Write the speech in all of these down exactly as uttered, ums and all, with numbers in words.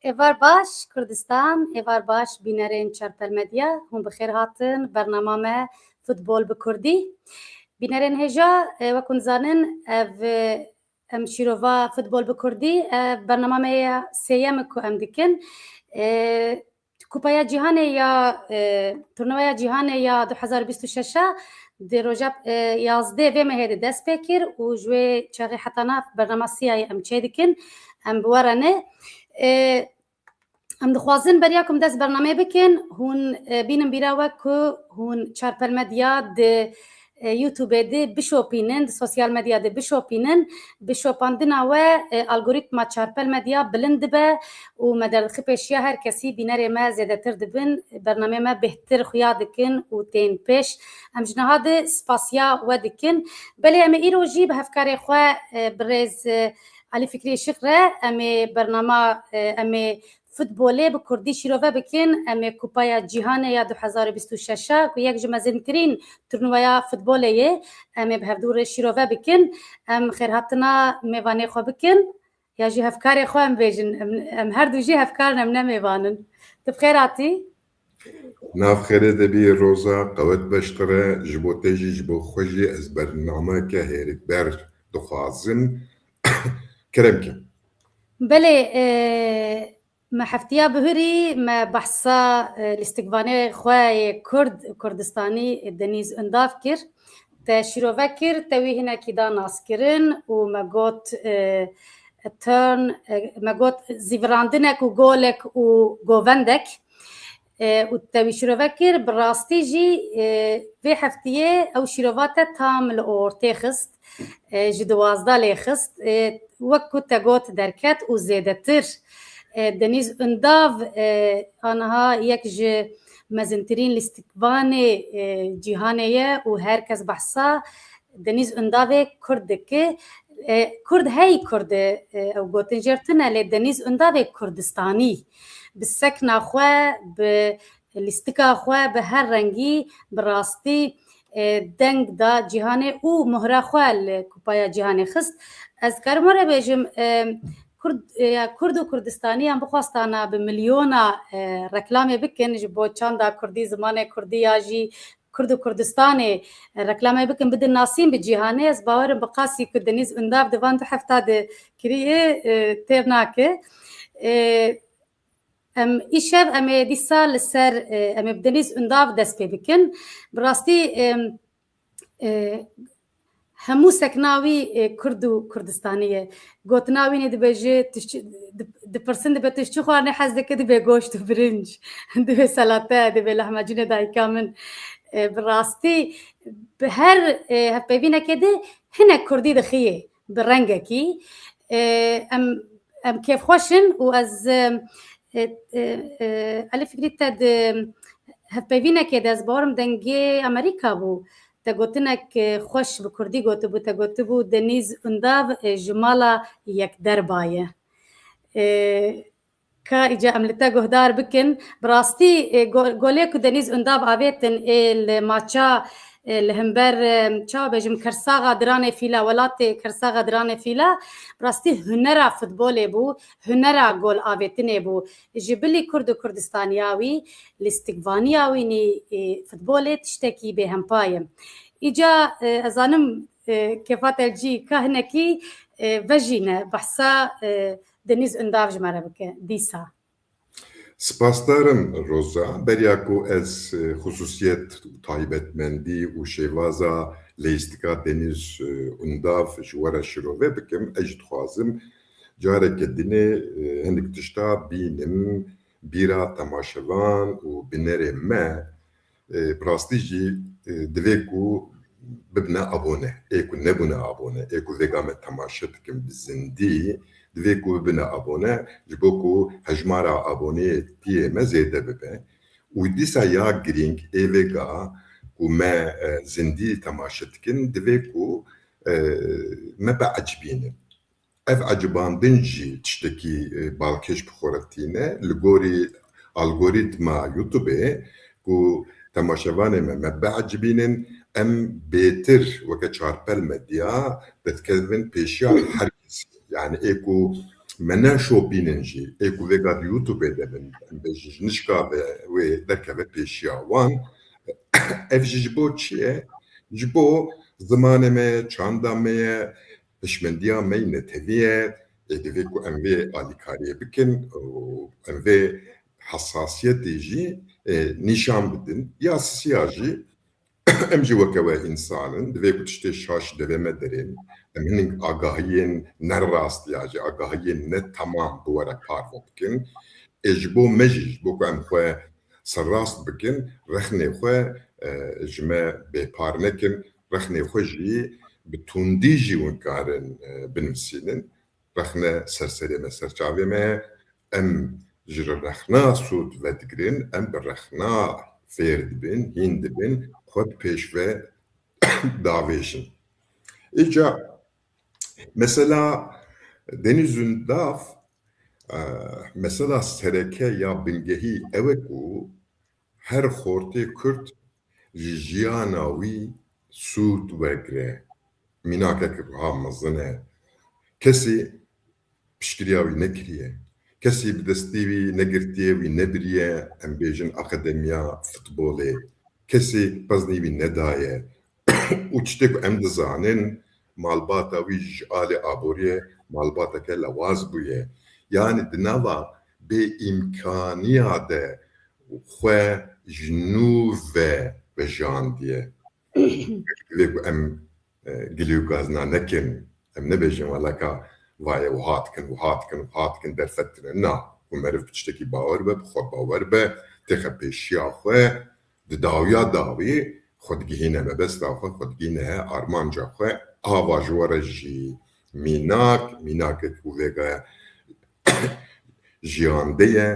Êvar baş Kurdistan, êvar baş bînerên Çarpel Medya, hûn bi xêr hatin bernama me Futbol bi Kurdî. Bînerên hêja, e, wek hûn dizanin, ev, e, em şîrova Futbol bi Kurdî, ev bernama me ya sêyem e ku em dikin. E, Kupaya Cîhanê ya, e, Turnuvaya Cîhanê ya du hezar bîst û şeş a di roja, e, yazdeh vê mehê de dest pê kir û ji wê çaxê heta nav bernama siyayê em çê dikin, em bi we re ne. E, Em dixwazin beriya ku em dest bernameyê bikin, hûn, e, bînin bîra we ku hûn Çarpel Medya di, e, YouTube de bişopînin, di sosyal medya de bişopînin. Bi şopandina we, e, algoritma Çarpel Medya bilind dibe û me derdixe pêşiya her kesî, bînerê me zêdetir dibin, bernameyê me bêhtir xuya dikin û tên pêş. Em ji niha de spasiya we dikin. Belê em ê îro jî bi hevkarê xwe, e, birêz, e, Elî Fikrî Işik re em ê bernama, e, em ê futbolê bi kurdî şîrove bikin. Em ê Kupaya Cîhanê ya du hezar û bîst û şeş a ku yek ji mezintirîn turnuvaya futbolê ye, em ê bi hevdû re şîrove bikin. Em xêrhatina mêvanê xwe bikin ya jî hevkarê xwe em bêjin. Em, em her du jî hevkar in, em ne mêvan in. Tu bi xêr hatî. Nav xêrê de bî Roza, qewet beştire, ji bo te jî, ji bo xwe jî ez bernameke hêrikber dixwazim. Kerem ke. Belê, e, me heftiya bihurî me behsa, e, lîstikvanê xwe yê Kurd, Kurdistanî, e, Denîz Undav kir. Te şîrove kir, te wî hinekî da naskirin û me got, e, turn, e, me got zîvirandinek û golek û govendek. E, û te wî şîrove kir, bi rastî jî, e, vê heftiyê ew şîrova te tam li ortê xist, e, ji duwazda lê xist. E, wek ku te got derket û zêdetir. E, Denîz Undav, e, aniha yek ji mezintirîn lîstikvanê, e, cîhanê ye û her kes behsa Denîz Undavê Kurd dike. E, Kurd hey Kurd e, e, ew gotin jê re tune, lê Denîz Undavê Kurdistanî bi sekna xwe, bi lîstika xwe, bi her rengî, bi rastî, e, deng da cîhanê û mohra xwe li Kupaya Cîhanê xist. Ez karim were bêjim, e, Kurd, e, ya Kurd û Kurdistanî yan bixwastana bi milyona, e, reklamê bikin ji bo çanda Kurdî, zimanê Kurdî ya jî Kurd û Kurdistanê, e, reklamê bikin, bidin nasîn bi cîhanê. Ez bawerim bi qasî ku Denîz Undav di van du hefta de kiriye, e, têr nake. E, em îşev em ê dîsa li ser, e, em ê bi Denîz Undav dest pê bikin. Bi rastî, e, e, hemû sekna wî, e, Kurd û Kurdistanî ye. Gotina wî nê dibêje, tu çi, di-, dipirsin dibe tu ji çi xwarinê hez dike, dibê goşt û birinc, dibê selate, dibê lahmacûnê dayika min. E, bi rastî bi her, e, hevpeyvînekê de hinek Kurdî dixiyê bi rengekî. E, em, em kêfxweş in û ez, e, e, e, e, Elî Fikrî te di hevpeyvînekê de ez bawerim dengê Amerîka bû. Te gotinek, e, xweş bi kurdî gotibû, te gotibû Denîz Undav, e, ji mala yekderba ye. E, ka îca em li te guhdar bikin. Bi rastî, e, go-, golê ku Denîz Undav avêtin ê li maça, e, li hember, e, çawa bêjim, kersaxa Diranê Fîla, welatê kersaxa Diranê Fîla, bi rastî hunera futbolê bû, hunera gol avêtinê bû. Ji bilî Kurd û Kurdistaniya wî, lîstikvaniya wî nî, e, futbolê tiştekî bêhempa ye. Îca, e, ez zanim, e, kêfa te cî ka hinekî, e, vejîne, behsa, e, Denîz Undav ji me re bike dîsa. Spasdarim Roza, beriya ku ez, e, xusûsiyet, taybetmendî û şêvaza leyîstika Denîz, e, Undav ji we re şirove bikim, ez jî dixwazim careke dinê, e, hinek tişta bînim, bîra temaşevan û bînerê me, e, bi rastî jî, e, divê ku bibine abone. Ê ku nebûne abone, ê ku vêga me temaşe dikin bi zindî, divê ku bibine abone, ji bo ku hejmara aboneyê tiyê me zêde bibe. Û dîsa ya girîng ê vêga ku me, e, zindî temaşe dikin, divê ku, e, me biecibînin. Ev ecibandin jî tiştekî, e, balkêş bi xwe re tîne. Li gorî algorîtma YouTube-ê ku temaşevanê me, me biecibînin, em bêtir weke Çarpel Medya derdikevin pêşiya her kesî. Yani ê ku me neşopînin jî. Ê ku vêga di YouTubeê de bin, em bêjin ji nişka ve wê derkeve pêşiya wan. Ev jî ji bo çi ye? Ji bo zimanê me ye, çanda me ye, pişmendiya me yî netewî ye. Ê divê ku em vê alîkariyê bikin û em vê hesasiyetê jî, e, nîşan bidin. Ya sisiya jî, em jî weke we însan in. Divê ku tiştê şaş devê me derên. Em hinek agahiyên ne rast ya jî agahiyên ne temam bi we re parve bikin. Ê ji bo me jî, ji bo ku em xwe serrast bikin, rexnê xwe, e, ji me bêpar nekin. Rexnê xwe jî bi tundî jî hûn karin, e, binivîsînin. Rexne ser serê me, ser çavê me. Em ji rexna sûd vedigirin, em bi rexna fêr dibin, hîn dibin, xwe bi pêş ve davêjin. Îca mesela Deniz Ündaf, e, mesela sereke ya bingehî ew e ku her xortê Kurd ji jiyana wî sûd wegire. Mînakek wiha mezin e. Kesî piştgiriya wî nekiriye. Kesî bi destî wî negirtiye, wî nebiriye, em bêjin akademiya futbolê. Kesî peznî wî nedaye. Û tiştê ku em dizanin, malbata wî ji alê aboriyê malbateke lewaz bûye. Yanî di nava bêîmkaniya de xwe ji nû ve vejandiye. Divê ku em, e, gilî û gazna nekin, em nebêjin, "Wela ka vaye wiha dikin, wiha dikin, wiha dikin, derfet tune." Na, ku meriv bi tiştekî bawer be, bi xwe bawer be, têxe pêşiya xwe, di dawiya dawî xwe digihîne mebesta xwe, xwe digihîne he armanca xwe, ava ji we re jî mînak, mînakek û vêga jiyandê ye,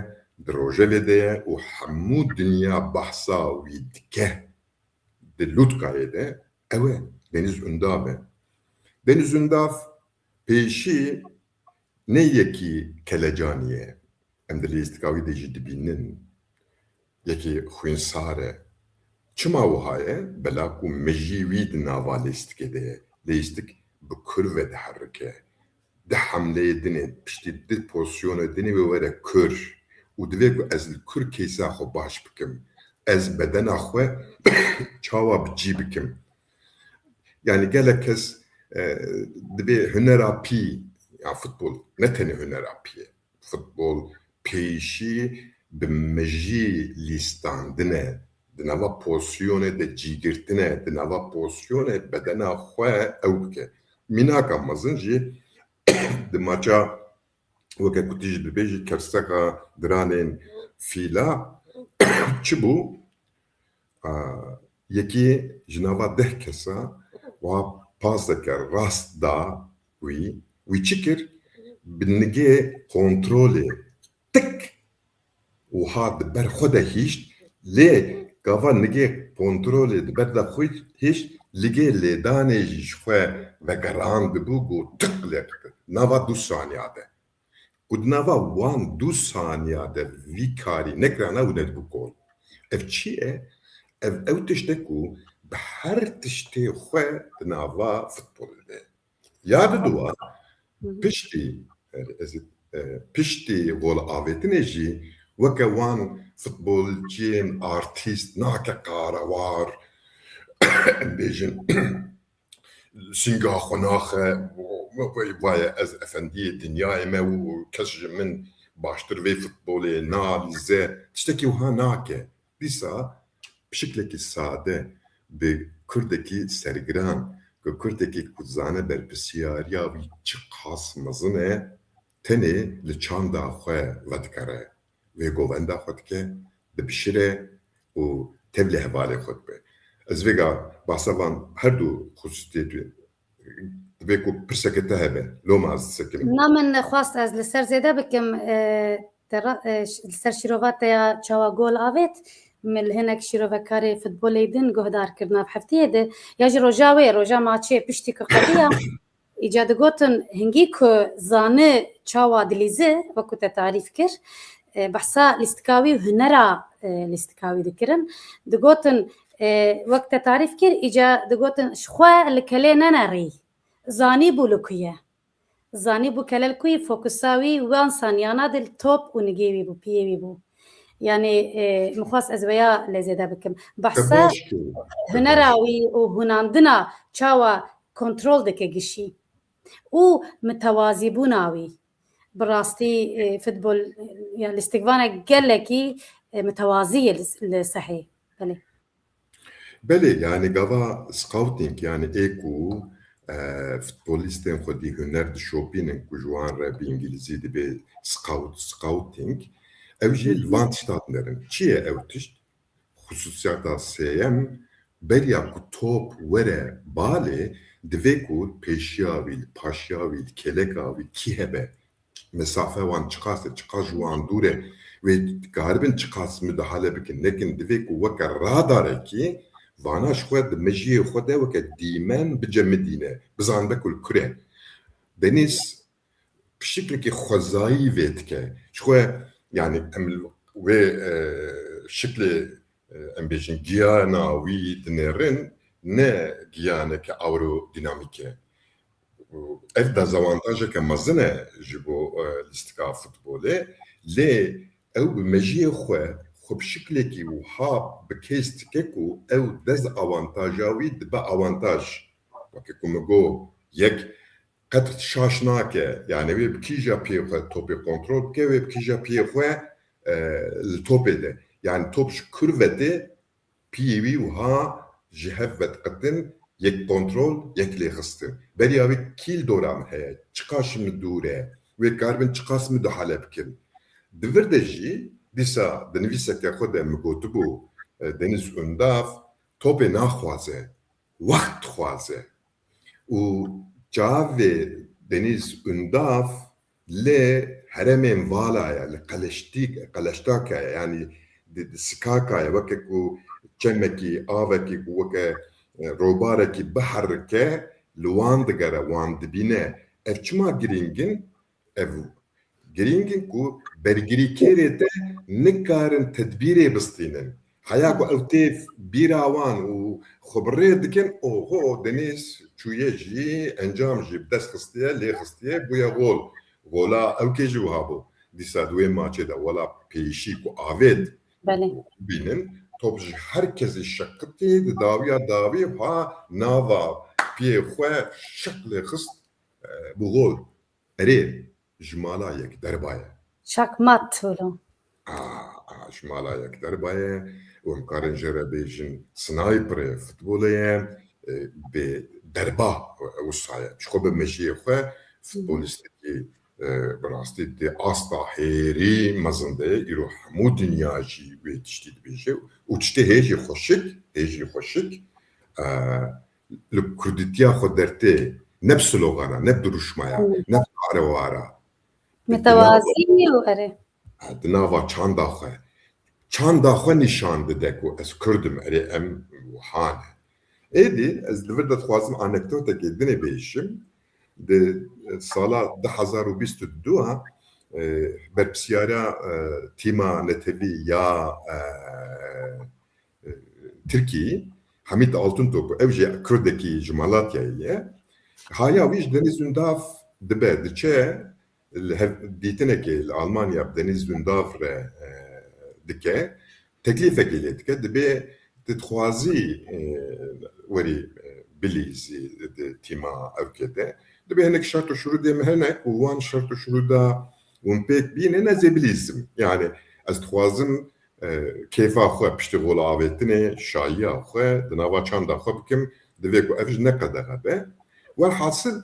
di rojevê de ye û hemû dinya behsa wî dike. Di lûtkayê de ew e, Deniz Undav e. Deniz Undav pêşî ne yekî kelecanî ye. Em di lîstika wî de jî dibînin. Yekî xwînsar e. Çima wiha ye? Bela ku mejî wî di nava lîstikê de ye. Lîstik bi kur ve diherike. Di hemleyê dinê, piştî di pozisyonê dinê wê were kur. Û divê ku ez li kur keysa xwe baş bikim. Ez bedena xwe çawa bi cî bikim? Yani gelek kes, e, dibê hunera pî, ya futbol ne tenê hunera pî ye. Futbol pêşî bi mejî lîstandin e, di nava pozisyonê de cîgirtin e, di nava pozisyonê bedena xwe ew bike. Mînaka mezin jî di maça, weke ku tu jî dibêjî, kerseka diranên fîla çi bû? A, yekî ji nava deh kesa wa paseke rast da wî. Wî çi kir? Bi nigê kontrolê tik wiha di ber xwe de hişt, lê gava nigê kontrolê di ber de xwe hişt, ligê lêdanê jî ji xwe vegerandibû, got tik lê qikir. Nava du saniya de. Ku di nava wan du saniya de vî karî nekirana û nedibû gol. Ev çi ye? Ev, ew tişt e ku bi her tiştê xwe di nava futbolê de. Ya di dua, Hı hı. piştî, e, ez, e, piştî gol avêtinê jî weke wan futbolciyên artîst nake qarawar, em bêjin, singa xwe naxe, vaye ez efendiyê dinyayê me û kes ji min baştir vê futbolê nalîze, tiştekî wiha nake. Dîsa pişiklekî sade bi kurdekî sergiran, ku kurdekî ku dizane berpirsiyariya wî çiqas mezin e, tenê li çanda xwe vedikere. Vê govenda xwe dike, dibişire û tevlî hevalê xwe dibe. Ez vêga behsa van her du xusûsiyetê, divê ku pirseke te hebe, loma ez disekinim. Na, min xwest ez li ser zêde bikim, e, te ra-, e, ş-, li ser şîrova te ya çawa gol avêt, min li hinek şîrovekarê futbolê din guhdar kir nav heftiyê de, ya ji roja wê, roja maçê piştî ku qediya, Îca digotin, hingî ku zani çawa dilîzi, wekû te tarîf kir, e, behsa lîstika wî û hunera, e, lîstika wî dikirin. Digotin, e, wek te tarîf kir, îca digotin, ji xwe li kelê nenerî. Zanîbû li ku ye. Zanî bû kelel ku yî fokusa wî wan saniyana di top û nigê wî bû, piyê wî bû. Yanî, e, min xwest ez weya lê zêde bikim. Behsa hunera wî û hunandina çawa kontrol dike gişî û mitewazîbûna wî. Bi rastî, e, futbol, e, ya lîstikvanek gelekî, e, mitewazî ye li, li sehê. Belê. Belê, yani gava scouting, yani ê ku, e, futbolîstên xwedî huner dişopînin ku ji wan re bi îngilîzî dibe scout, scouting, ew jî li van tişta dinerin. Çi ye ew tişt? Xusûsiyeta sêyem, beriya ku top were balê, divê ku pêşiya wî, li paşiya wî, li kêleka wî kî hebe? Mesafe wan çiqas e, çiqas ji wan dûr e? Wê dikaribin çiqas midahale bikin? Nekin divê ku weke radarekî vana ji xwe di mejiyê xwe de weke dîmen bicemidîne, bizanibe ku li kur e. Denîz pişiklekî xwezayî vê dike. Ji xwe, yani em li wê, e, şiklê, e, em bêjin giyana wî dinêrin, ne giyaneke aerodînamîk e. Ev dezawantajeke mezin e ji bo, e, lîstika futbolê, lê ew bi mejiyê xwe, xwe bi şiklekî wiha bi case dike ku ew dezawantaja wî dibe awantaj. Weke ku min got, yek qet şaş nake. Yani wê bi kîja piyê xwe topê kontrol bike, wê bi kîja piyê xwe, e, li topê de. Yani top ji kur ve tê, piyê wî wiha ji hev ve diqetin, yek kontrol, yek lêxistin. Beriya wê kî li dora min heye, çiqas ji min dûr e, wê dikaribin çiqas midahale bikin. Di vir de jî dîsa di nivîseke xwe de min gotibû, e, Deniz Undav topê naxwaze, wext dixwaze. Û çavê Deniz Undav li heremên vala ye, li Qeleştîk, Qeleştaka ye, yanî di, di Sikaka ye, weke ku çemekî, avekî ku weke, e, robarekî biherike, li wan digere, wan dibîne. Ev çima girîng in? Ev girîng in ku bergirîkêrê te nikarin tedbîrê bistînin. Heya ku ew tê bîra wan û xwe bi rê dikin, oho, Denîz çûye jî, encam jî bi dest xistiye, lê xistiye, bûye gol. Gola ewkê jî wiha bû. Dîsa di wê maçê de wela pêşî ku avêt Belê. bînin, top ji her kesî şeqitî, di dawiya dawî ha nava piyê xwe şeq lê xist, e, bû gol. Erê, ji mala yek derba ye. Çakmat wilo. A, a, ji mala yek derba ye. Û em karin jê re bêjin sniperê futbolê ye. E, bê derba wisa ye. Ji xwe bi mejiyê xwe futbolistekî, e, bi rastî di asta hêrî mezin de ye. Îro hemû dinya jî wê tiştî dibêje. Û tiştê hê jî xweşik, hê jî xweşik. E, li kurdîtiya xwe dertê, ne bi slogana, ne bi dirûşmaya, Hmm. ne bi qarewara. Mitewazî û erê. Ha, di nava çanda xwe, çanda xwe nîşan dide ku ez kurd im, erê em wiha ne. Êdî ez li vir de dixwazim anekdotekê dinê bêjim. Di sala du hezar û bîst û du a, e, berpirsiyara, e, tîma netewî ya, e, e, Tirkî, Hamît Altıntop, ew jî kurdekî ji Malatyayê ye. Haya wî ji Deniz Undav dibe, diçe li hev-, dîtinekê li Almanya bi Deniz Undav re, e, dike, teklîfekê lê dike, dibê tu dixwazî, e, werî, e, bilîzî di tîma ewkê de. Dibê hinek şert û şurûdê min hene û wan şert û şurûda hûn pêk bînin ez ê bilîzim. Yani ez dixwazim e, kêfa xwe piştî gola avêtinê, şayiya xwe di nava çanda xwe bikim, divê ku ev ji ne qedexe be. Welhasil,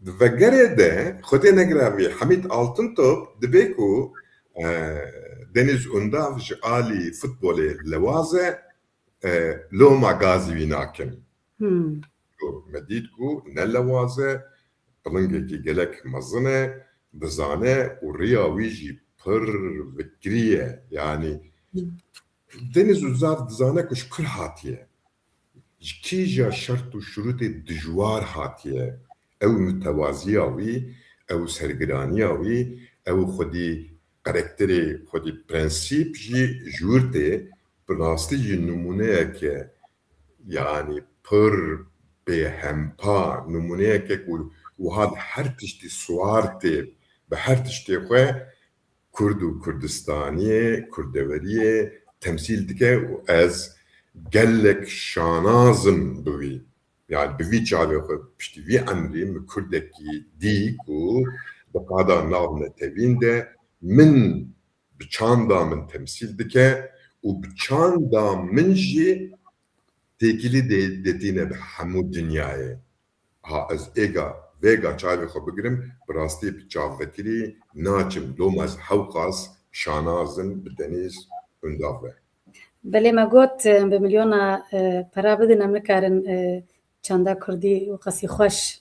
di vegerê de Xwedê negiravî Hamît Altıntop dibê ku, e, Deniz Undav ji alî futbolê lewaz e, e, loma gazî wî nakin. Hmm. Ku me dît ku ne lewaz e, pilingekî gelek mezin e, dizane û riya wî jî pir fikirî ye. Yanî Hmm. Deniz Undav dizane ku ji kur hatiye, ji kîja şert û şurûtê dijwar hatiye. Ew mitewaziya wî, ew sergiraniya wî, ew xwedî karakterê, xwedî prensîp jî ji wir tê, bi rastî jî nimûneyeke, yanî pir bêhempa, nimûneyeke ku wiha li her tiştî siwar tê, bi her tiştê xwe Kurd û Kurdistaniyê, Kurdeweriyê temsîl dike û ez gelek şanaz im bi wî. Yani bi vî çavê xwe piştî vî emrî min Kurdekî dî ku di qada nav netewîn de min bi çanda min temsîl dike û bi çanda min jî têkilî dê-, detîne bi hemû dinyayê. Ha ez êga, vêga çavê xwe bigirim, bi rastî bi çavvekirî naçim. Loma ez hewqas şanaz im bi Denîz Undav ve. Belê me got, e, bi milyona, e, pera bidin, em nikarin, e, çanda kurdî û qasî xweş,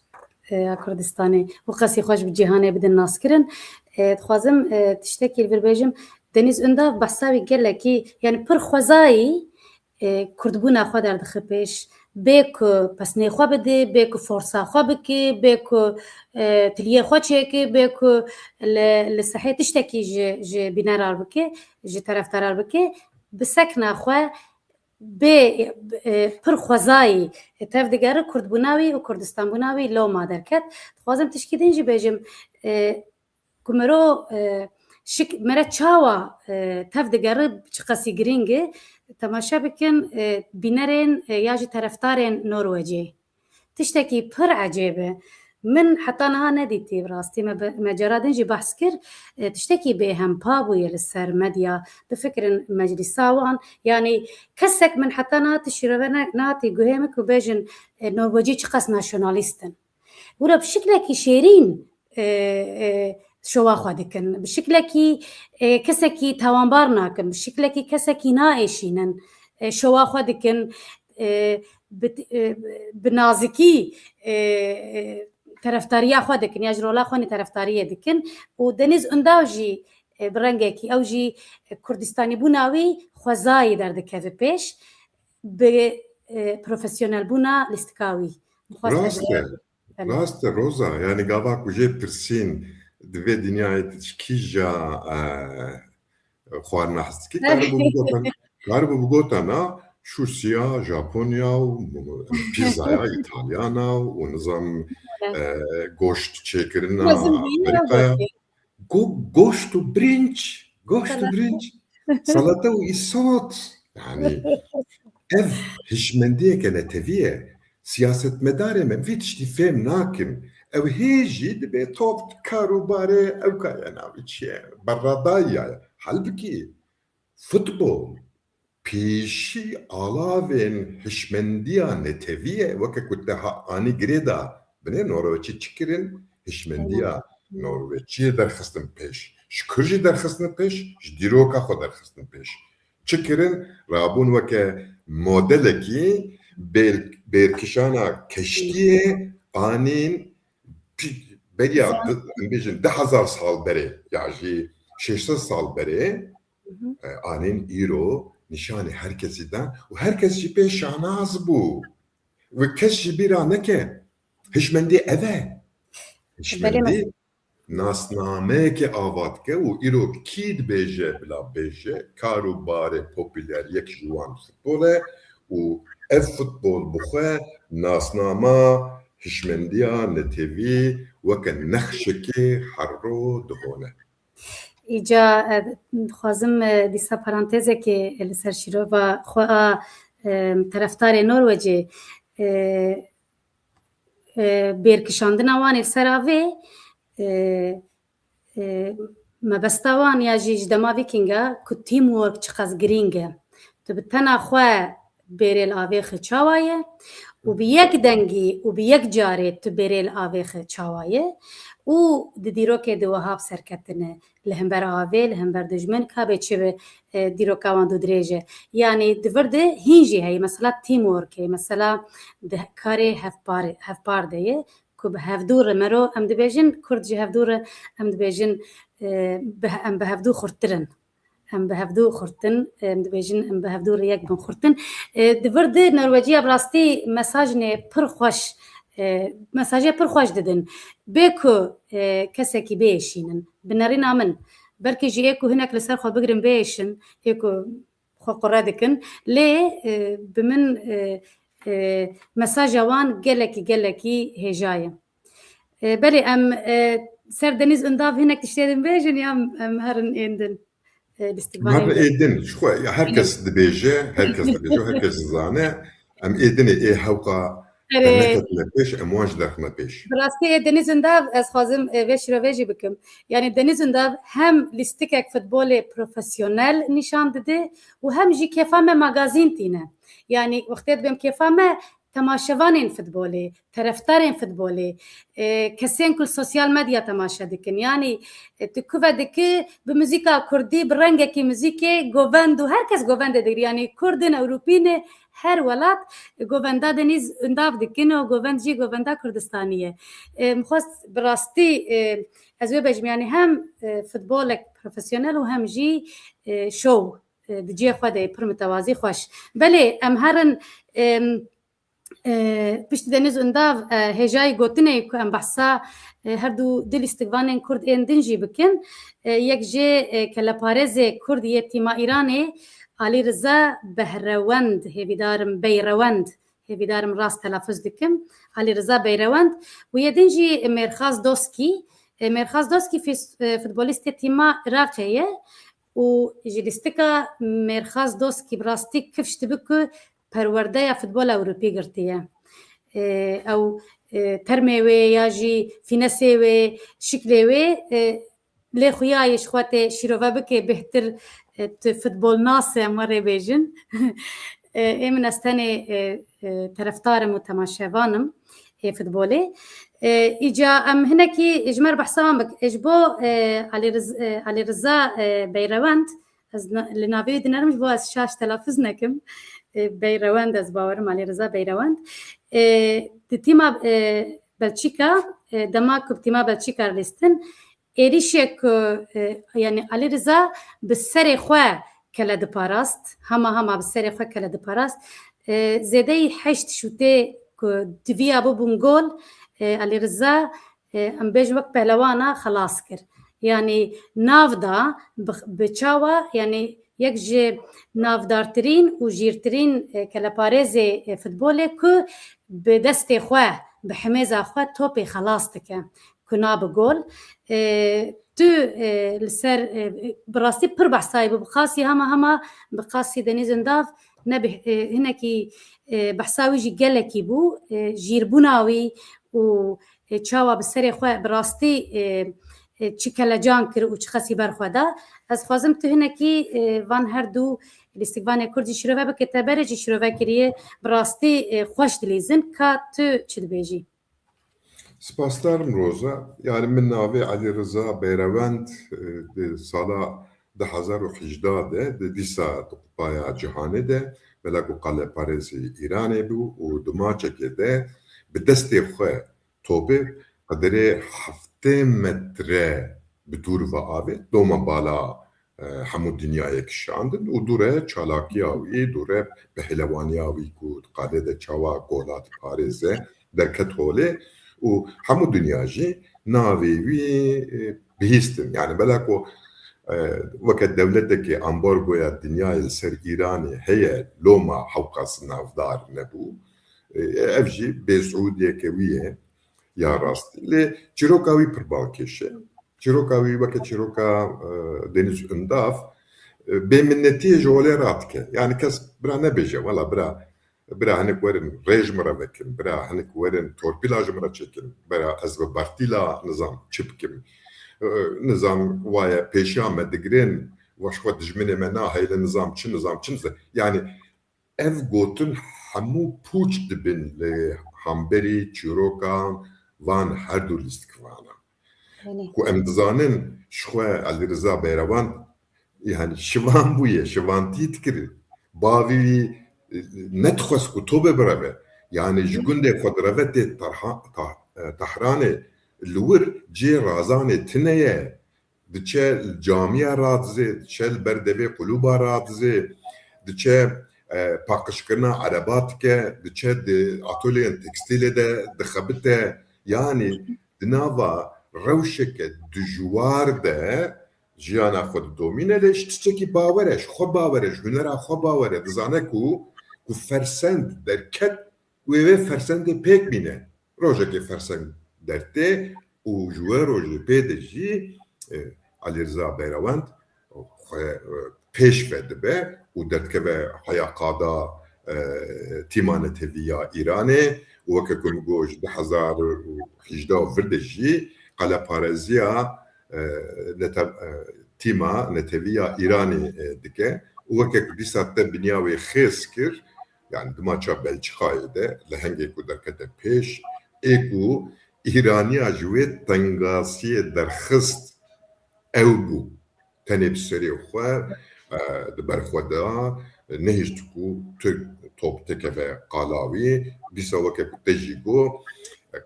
e, ya Kurdistanê û qasî xweş bi cîhanê bidin naskirin. E, dixwazim, e, tiştekî li vir bêjim. Denîz Undav behsa wî gelekî, yani pir xwezayî, e, kurdbûna xwe derdixe pêş. Bê ku pesnê xwe bidê, bê ku forsa xwe bikê, bê ku, e, tiliyê xwe çêkê, bê ku li, li sehê tiştekî ji, ji bînerar bikê, ji terefdarar bikê, bi sekna xwe bê, e, pir xwezayî tevdigere kurdbûna wî û kurdistanbûna wî loma derket. Dixwazim tişkî din jî bêjim, e, ku mero, e, şik-, mere çawa, e, tevdigere çiqasî girîng e, temaşe bikin, e, bînerên, e, ya jî terefdarên Norwecê. Tiştekî pir ecêb e. Min heta niha nedîtî, bi rastî me be-, me cara din jî behs kir, e, tiştekî bêhempa bûye li ser medya. Bifikirin meclîsa wan, yanî kesek min heta niha tu şîrove ne-, nehatî guhê min ku bêjin, e, Norwecî çiqas nasyonalîst in. Wilo bi şiklekî şêrîn, e, e, şova xwe dikin. Bi şiklekî, e, kesekî tawanbar nakin, bi şiklekî kesekî naêşînin, e, şova xwe dikin, e, bi, e, bi nazikî, e, e, terefdariya xwe dikin, ya ji rola xwe nî terefdariyê dikin. Û Deniz Undav jî, e, bi rengekî, ew jî, e, Kurdistanîbûna wî xwezayî derdikeve pêş, bi, e, profesyonelbûna lîstika wî. Min xwest Rast e. Belê. Rast e Roza, yani gava ku jê pirsîn di vê dinyayê tu ji kîja, e, xwarina hez dikî, karibû bigota, karibû bigota na, sushi ya Japonya û pîzaya Îtalyana û nizam, e, goşt çêkirina Amerîkaya. Go-, goşt û birinç, goşt û birinç, salate û îsot. Yani ev hişmendiyeke netewî ye. Siyasetmedarê me vê tiştî fêm nakin. Ew hê jî dibê top karûbarê ew ka ye navê çi ye? Berradayî ye. Halbikî futbol pêşî alavên hişmendiya netewî ye. Weke ku te ha anî girê da binê Norweçî çi kirin? Hişmendiya Norweçiyê derxistin pêş. Ji kur jî derxistin pêş, ji dîroka xwe derxistin pêş. Çi kirin? Rabûn weke modelekî bêl-, bêrkişana keştiyê anîn pi-, beriya di-, em bêjin du hezar sal berê ya jî şeş sed sal berê, e, anîn îro nîşanî her kesî dan û her kes jî pê şanaz bû. Û kes jî bîra neke. Hişmendî ev e. Hişmendî nasnameyekê ava dike û îro kî dibêje bila bêje, kar û barê popûler yek ji wan futbol e û ev futbol bi xwe nasnama hişmendiya netewî weke nexşekê herro dihone. Îca, e, dixwazim, e, dîsa parantezekê li ser şîrova xwe a, e, terefdarê Norwecê, e, e, bêrkişandina wan ê ser avê, e, e, mebesta wan ya jî ji dema Vîkînga ku teamwork çiqas girîng e. Tu bi tena xwe bêrê li avêxî çawa ye û bi yek dengî û bi yek carê tu bêrê li avêxî çawa ye û di dîrokê de wiha bi ser ketine li hember avê, li hember dijmin ka bê çi be, e, dîroka wan dûdirêj e. Yanî di vir de hîn jî heye, mesela teamwork e, mesela di karê hevpar, hevpar de ye ku bi hevdû re mero em dibêjin, kurd ji hevdû re em dibêjin, e, bi, em bi hevdû xurttir in. Em bi hevdû xurtin, em dibêjin, em bi hevdû re yek bin xurtin. E, di vir de Norweciya bi rastî mesajnê pir xweş, e, mesajê pir xweş didin. Bê ku, e, kesekî biêşînin, bi nerîna min, belkî jî ê ku hinek li ser xwe bigirin biêşin, ê ku xwe qure dikin. Lê, e, bi min, e, e, mesaja wan gelekî, gelekî hêja ye. E, belê, em, e, ser Denîz Undav hinek tiştê din bêjin ya em herin êndin? E, lîstikvanên Herin êdin, ji xwe, ya her kes dibêje, her kes dibêje, her kes dizane, em êdinê ê hewqa Erê. Te neketine pêş, em wan jî derxine pêş. Bi rastî ê Denîz Undav, ez xwazim, e, vê şirovê jî bikim. Yanî Denîz Undav hem lîstikek futbolê profesyonel nîşan dide û hem jî kêfa me magazîn tîne. Yanî wextê dibêm kêfa me, temaşevanên futbolê, terefdarên futbolê, e, kesên ku li sosyal medya temaşe dikin. Yanî, e, tu kuve diki bi muzîka kurdî, bi rengekî muzîkê govend û her kes govendê digir. Yanî kurd in, ewropî ne, her welat govenda Denîz Undav dikin û govend jî govenda Kurdistanî ye. E, min xwest bi rastî, e, ez wê bejim, yanî hem, e, futbolek profesyonel û hem jî, e, şov, e, di cihê xwe de ye, pir mitewazî xweş. Belê, em herin, e, e, piştî Denîz Undav, e, hêjayî gotinê ku em behsa, e, her du du lîstikvanên kurd ên din jî bikin. E, yek jê, e, keleparêzê kurd yê tîma Îranê, Alî Riza Behrewend, hêvîdar im Beyrewend, hêvîdar im rast telafuz dikim, Alî Riza Beyrewend. Û yê din jî Mêrxas Doskî. E, Mêrxas Doskî fis-, e, futbolîstê tîma Iraqê ye û ji lîstika Mêrxas Doskî bi rastî kifş dibe ku perwerdeya futbola Ewropî girtiye. E, ew, e, termê wê ya jî fînesê wê, şiklê wê, e, lê xuya yê ji xwe tê şîrove bike bêhtir, e, tu futbolnas e, em we rê bêjin. E, ê min ez tenê, e, e, terefdar im û temaşevan im ê futbolê. E, îca em hinekî ji me re behsa wan bik. E, ji bo, e, Alî Riz-, e, Alî Riza, e, Beyrewend, ez na-, li navê wî dinerim ji bo ez şaş telafuz nekim. E, Beyrewend, ez bawerim Alî Riza Beyrewend. E, di tîma, e, Belçîka, e, dema ku bi tîma Belçîka re lîstin, êrîşê ku, e, yanî Alî Riza bi serê xwe kele diparast, hema hema bi serê xwe kele diparast. E, zêdeyî heşt şûtê ku diviya bibûn gol, e, Alî Riza, e, em bêjin wek pehlewana xelas kir. Yanî nav da bi, bi çawa, yanî yek ji navdartirîn û jîrtirîn, e, keleparêzê, e, futbolê ku bi destê xwe, bi himêza xwe topê xelas dike ku nabe gol. E, tu, e, li ser, e, bi rastî pir behsayî bû, bi qasî hema hema bi qasî Denîz Undav ne bi, e, hinekî, e, behsa wî jî gelekî bû, e, jîrbûna wî û, e, çawa bi serê xwe bi rastî, e, e, çi kelecan kir û çi xesî ber xwe da. Ez xwazim tu hinekî, e, van her du lîstikvanê kurd jî şirove bike, te berê jî şirove kiriye, bi rastî, e, xweş dilîzin. Ka tu çi dibêjî? Spasdar im Roza. Yani min navê Elî Riza Beyrewend, e, di sala du hezar û hejdeh de, di dîsa di Kupaya Cîhanê de, belek û qaleparêzê Îranê bû û di maçekê de bi destê xwe topê qedirê heftê metre bi dûr ve avê doma bala, e, hemû dinyayê kişandin û dûre çalakiya wî, dûre pehlewaniya wî ku di qalê de çawa gola diparêze, derket holê û hemû dinya jî navê wî, e, bihîstin. Yani belek ku, e, weke dewletekê ambargoya dinyayê li ser Îranê heye, loma hewqas navdar nebû. E, ev jî bêsûdiyeke wî ye ya rastî. Lê çîroka wî pir balkêş e. Çîroka wî weke çîroka, e, Denîz Undav, e, bêminnetiyê ji holê radike. Yani kes bira nebêje, wela bira, bira hinek werin rê ji min re vekin, bira hinek werin torpîla ji min re çêkin, bira ez bi bertîla nizam çi bikim. E, nizam waye pêşiya me digirin, we ji xwe dijminê me nahêlin nizam çi, nizam çi, nizam. Yani ev gotin hemû pûç dibin li hemberî çîroka van her du lîstikvana. Belê. Ku em dizanin ji xwe Elî Riza Beyrewan, yani şivan bûye, şivantî dikir. Bavî wî, e, nedixwest ku tobe bireve. Yani ji gundê xwe direve tê Tarha-, Tah-, e, Tehranê, li wir cê razanê tine ye. Diçe li camiya radizê, diçe li ber devê qulûba radizê, diçe, e, paqijkirina ereba dike, diçe di atolyeyên tekstîlê de dixebite. Yanî di nava rewşeke dijwar de jiyana xwe didomîne, lê ji tiştekî bawer e, ji xwe bawer e, ji hunera xwe bawer e. Dizane ku, ku fersend derket, wê wê fersendê pêk bîne. Rojekê fersend dertê û ji wê rojê pê de jî, e, Alî Riza Beyrawend xwe, e, pêş ve dibe û derdikeve heya qada, e, tîma netewî ya Îranê û weke ku min got ji du hezar û hejdeh û vir de jî qelepareziya, e, nete-, e, tîma netewî ya Îranê, e, dike û weke ku dîsa te binya wê xêz kir, yani di maça Belçikayê de lehengê ku derkete pêş, ê ku Îraniya ji wê tengasiyê derxist ew bû. Tenê bi serê xwe, e, di ber xwe de nehişt ku tu top tekeve qala wî. Dîsa weke ku te jî got,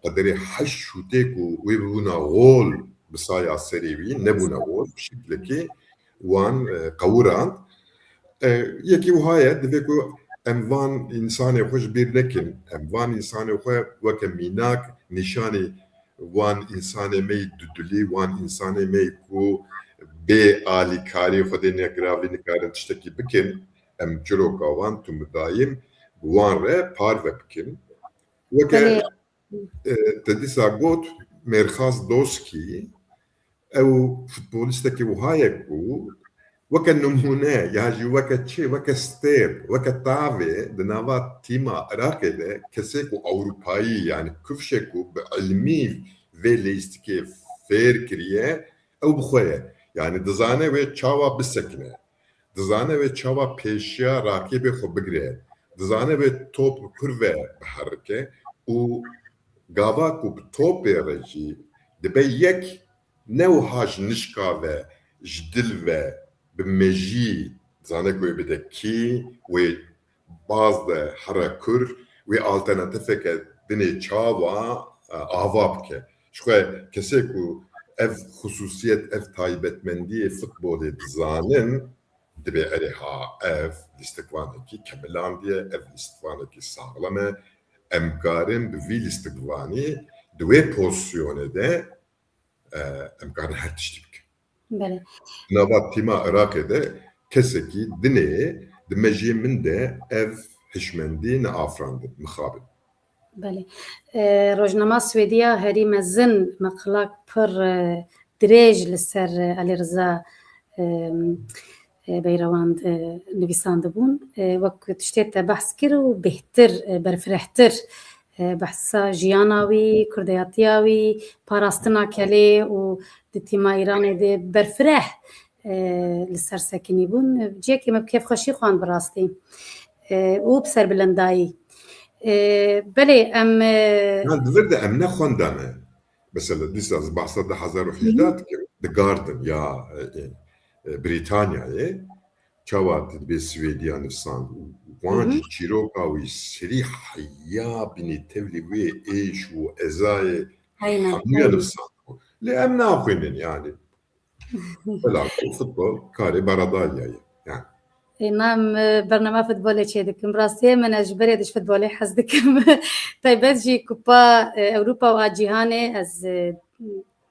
qederê heşt şûtê ku wê bibûna gol bi saya serê wî, nebûna gol, bi şeklekî wan, e, qewirand. E, yekî wiha ye, divê ku em van însanê xwe ji bîr nekin. Em van însanê xwe weke mînak nîşanî wan însanê me yî dudulî, wan însanê me yî ku bê alîkarî Xwedê negiravî nikarin tiştekî bikin, em çiroka wan tu midayîm bi wan re parve bikin. Weke, Belê. e, te dîsa got, Mêrxas Doskî, ew futbolîstekî wiha ye ku weke nimûne ya jî weke çi, weke stêr, weke tavê di nava tîma Iraqê de kesê ku Ewropayî, yani kifşê ku bi ilmî vê leyîstikê fêr kiriye, ew bi xwe ye. Yani dizane wê çawa bisekine. Dizane wê çawa pêşiya raqîbê xwe bigire. Dizane wê top li kur ve biherike û gava ku bi topê re jî dibe yek, ne wiha ji nişka ve, ji dil ve, bi mejî, dizane ku wê bide kî, wê baz de here kur, wê alternatîfeke dinê çawa, e, ava bike. Ji xwe kesê ku ev xusûsiyet, ev taybetmendiyê futbolê dizanin, dibê erê ha ev lîstikvanekî kemilandiye, ev lîstikvanekî saxlem e. Em karin bi vî lîstikvanî di wê pozisyonê de, e, em karin her tiştî bikin. Belê. Nava tîma Iraqê de kesekî dinê di mejiyê min de ev hişmendî neafirandin, mixabin. Belê. E, rojnama Swêdî ya herî mezin meqalak pir, e, dirêj li ser, e, Elî Riza, e, e, Beyrawand, e, nivîsandibûn. E, wek tiştê te behs kir û bêhtir, e, berfirehtir, e, behsa jiyana wî, kurdeyatiya wî, parastina kelê û di tîma Îranê de berfireh, e, li ser sekinî bûn. Cihekî me bi kêfxweşî xwend bi rastî. E, û bi serbilindayî. E, belê em, e, Yan di vir de em ne xwendane. Mesela dîsa ez behsa du hezar û hejdeh dikim, The Guardian ya, e, e, e, Brîtanyayê, çawa dibê Swêdiya nivîsand û wan Hı hı. jî çîroka wî serî heya binî tevlî wê êş û ezayê Aynen, hemûya aynen. nivîsand bû. Lê em naxwînin yani. Bila ku futbol karê beredayî ye. Yani. Ê, na, em, e, bernama futbolê çê dikim. Rastiyê min ez ji berê de ji futbolê hez dikim. Taybet jî Kupa, e, Ewropa û a Cîhanê ez, e,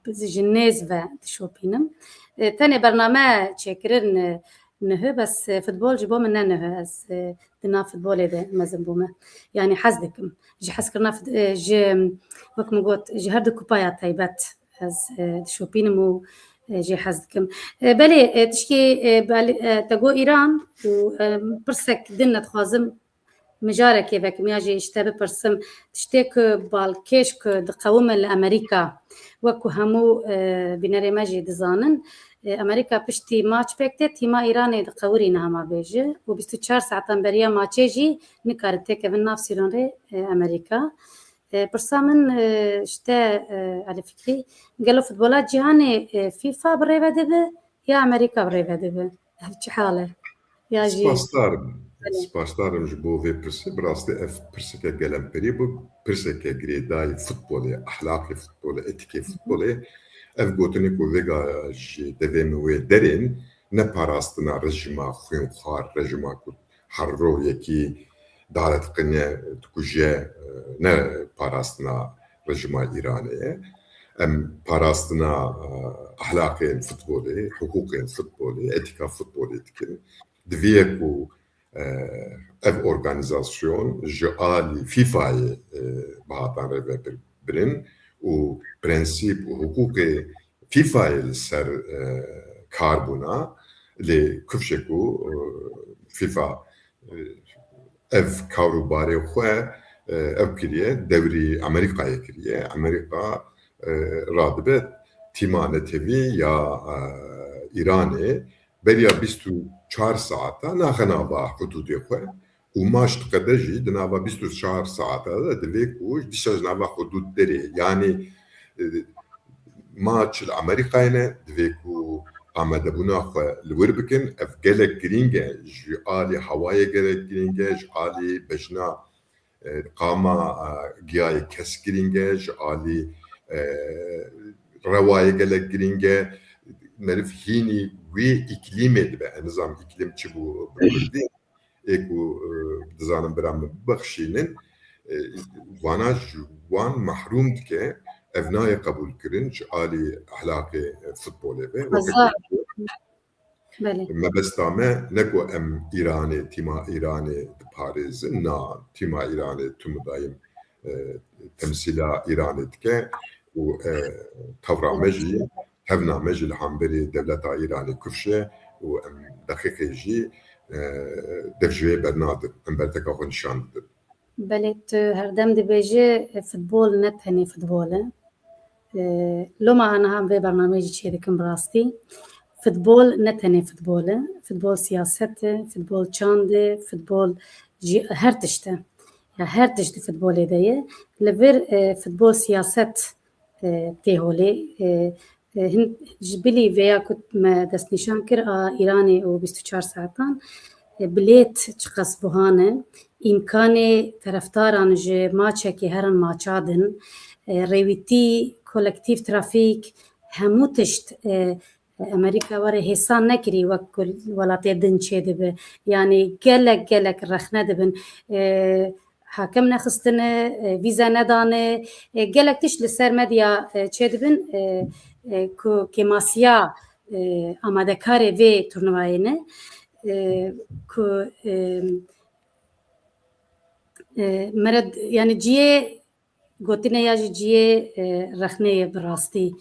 ji nêz ve dişopînim. E, tenê bername çêkirin, e, nihi, bes, e, futbol ji bo min ne nihi. Ez, e, di nav futbolê de mezin bûme. Yani hez dikim. Ji hezkirina fut-, e, ji, wek min got, ji her du kupaya taybet ez, e, dişopînim û, e, jê hez dikim. E, belê, e, tişkî, e, belê, e, te got Îran û, e, pirsek din ez dixwazim mijarekê vekim ya jî ji te bipirsim. Tiştê ku balkêş ku diqewime li Amerîka, wek ku hemû, e, bînerê me jî dizanin, e, Amerîka piştî maç pêk tê, tîma Îranê diqewirîne hema bêje û bîst û çar saetan beriya maçê jî nikarin têkevin nav sîronrê, e, Amerîka. E, pirsa min, e, ji te, e, Elî Fikrî, gelo futbola cîhanê, e, FIFA bi rê ve dibe ya Amerîka bi rê ve dibe? Ev çi hal e? Ya jî Spasdar im. Belê. Spasdar im ji bo vê pirsê. Bi rastî ev pirseke gelemperî bû. Pirseke girêdayî futbolê, ehlaqê futbolê, etîkê futbolê. Ev gotinê ku vêga ji devê min wê derên, ne parastina rejîma xwînxwar, rejîma ku her roj yekî dare diqine, dikuje, ne parastina rejîma Îranê ye. Em parastina, e, ehlaqên futbolê, hiqûqên futbolê, etîka futbolê dikin. Divê ku, e, ev organîzasyon ji alî FIFAyê, e, bi hatan re ve bir-, birin û prensîp û hiqûqê FIFAyê li ser, e, kar bûna, lê kifşê ku, e, FIFA, e, ev kar û barê xwe, e, ev kiriye, dewrî Amerîkayê kiriye. Amerîka, e, radibe tîma netewî ya, e, Îranê beriya bîst û çar saeta naxe nava hudûdê xwe û maç diqede jî di nava bîst û çar saeta de divê ku dîsa ji nava hudûd derê, yanî, e, maç li Amerîkayê ne, divê ku amadebûna xwe li wir bikin. Ev gelek girîng e, ji alî hewayê gelek girîng e, ji alî bejna, e, qama, e, giyayê kes girîng e, ji alî, e, rewayê gelek girîng e. Meriv hînî wî îklîmê dibe. Ez nizanim îklîm çi bû bi kurdî. Ê ku, e, dizanim bira min bibexşînin, e, wana ji wan mehrûm dike, ev nayê qebûlkirin ji alî ehlaqê, e, futbolê ve. Weke Hezar. Belê. Mebesta me ne ku em Îranê, tîma Îranê diparêzin, na, tîma Îranê tim û dayim, e, temsîla Îranê dike û, e, tevra me jî, tevna me jî li hemberî dewleta Îranê kifş e û em deqîqê jî, e, dev ji wê bernadin, em berteka xwe nîşan didin. Belê, tu herdem dibêjî, e, futbol ne tenê futbol e. E, loma aniha em vê bernameyê jî çê dikin bi rastî. Futbol ne tenê futbol e. Futbol siyaset e, futbol çand e, futbol jî her tişt e. Ya her tişt di futbolê de ye. Li vir, e, futbol siyaset, e, tê holê. E, e, hin, ji bilî vêya ku me destnîşan kir, a Îranê û bîst û çar saetan, e, bilêt çiqas buha ne, îmkanê terefdaran ji maçekê herin maça din, e, rêwîtî, kolektîf trafîk, hemû tişt, e, Amerîka were hêsan nekirî wek ku welatê din çêdibe. Yanî gelek, gelek rexne dibin. E, hakim nexistine, e, vîze nedane, e, gelek tişt li ser medya, e, çêdibin, e, e, ku kêmasiya, e, amadekarê vê turnuvayê ne, e, ku, e, e, mere, yanî ciyê gotinê ya jî ciyê, e, rexneyê bi rastî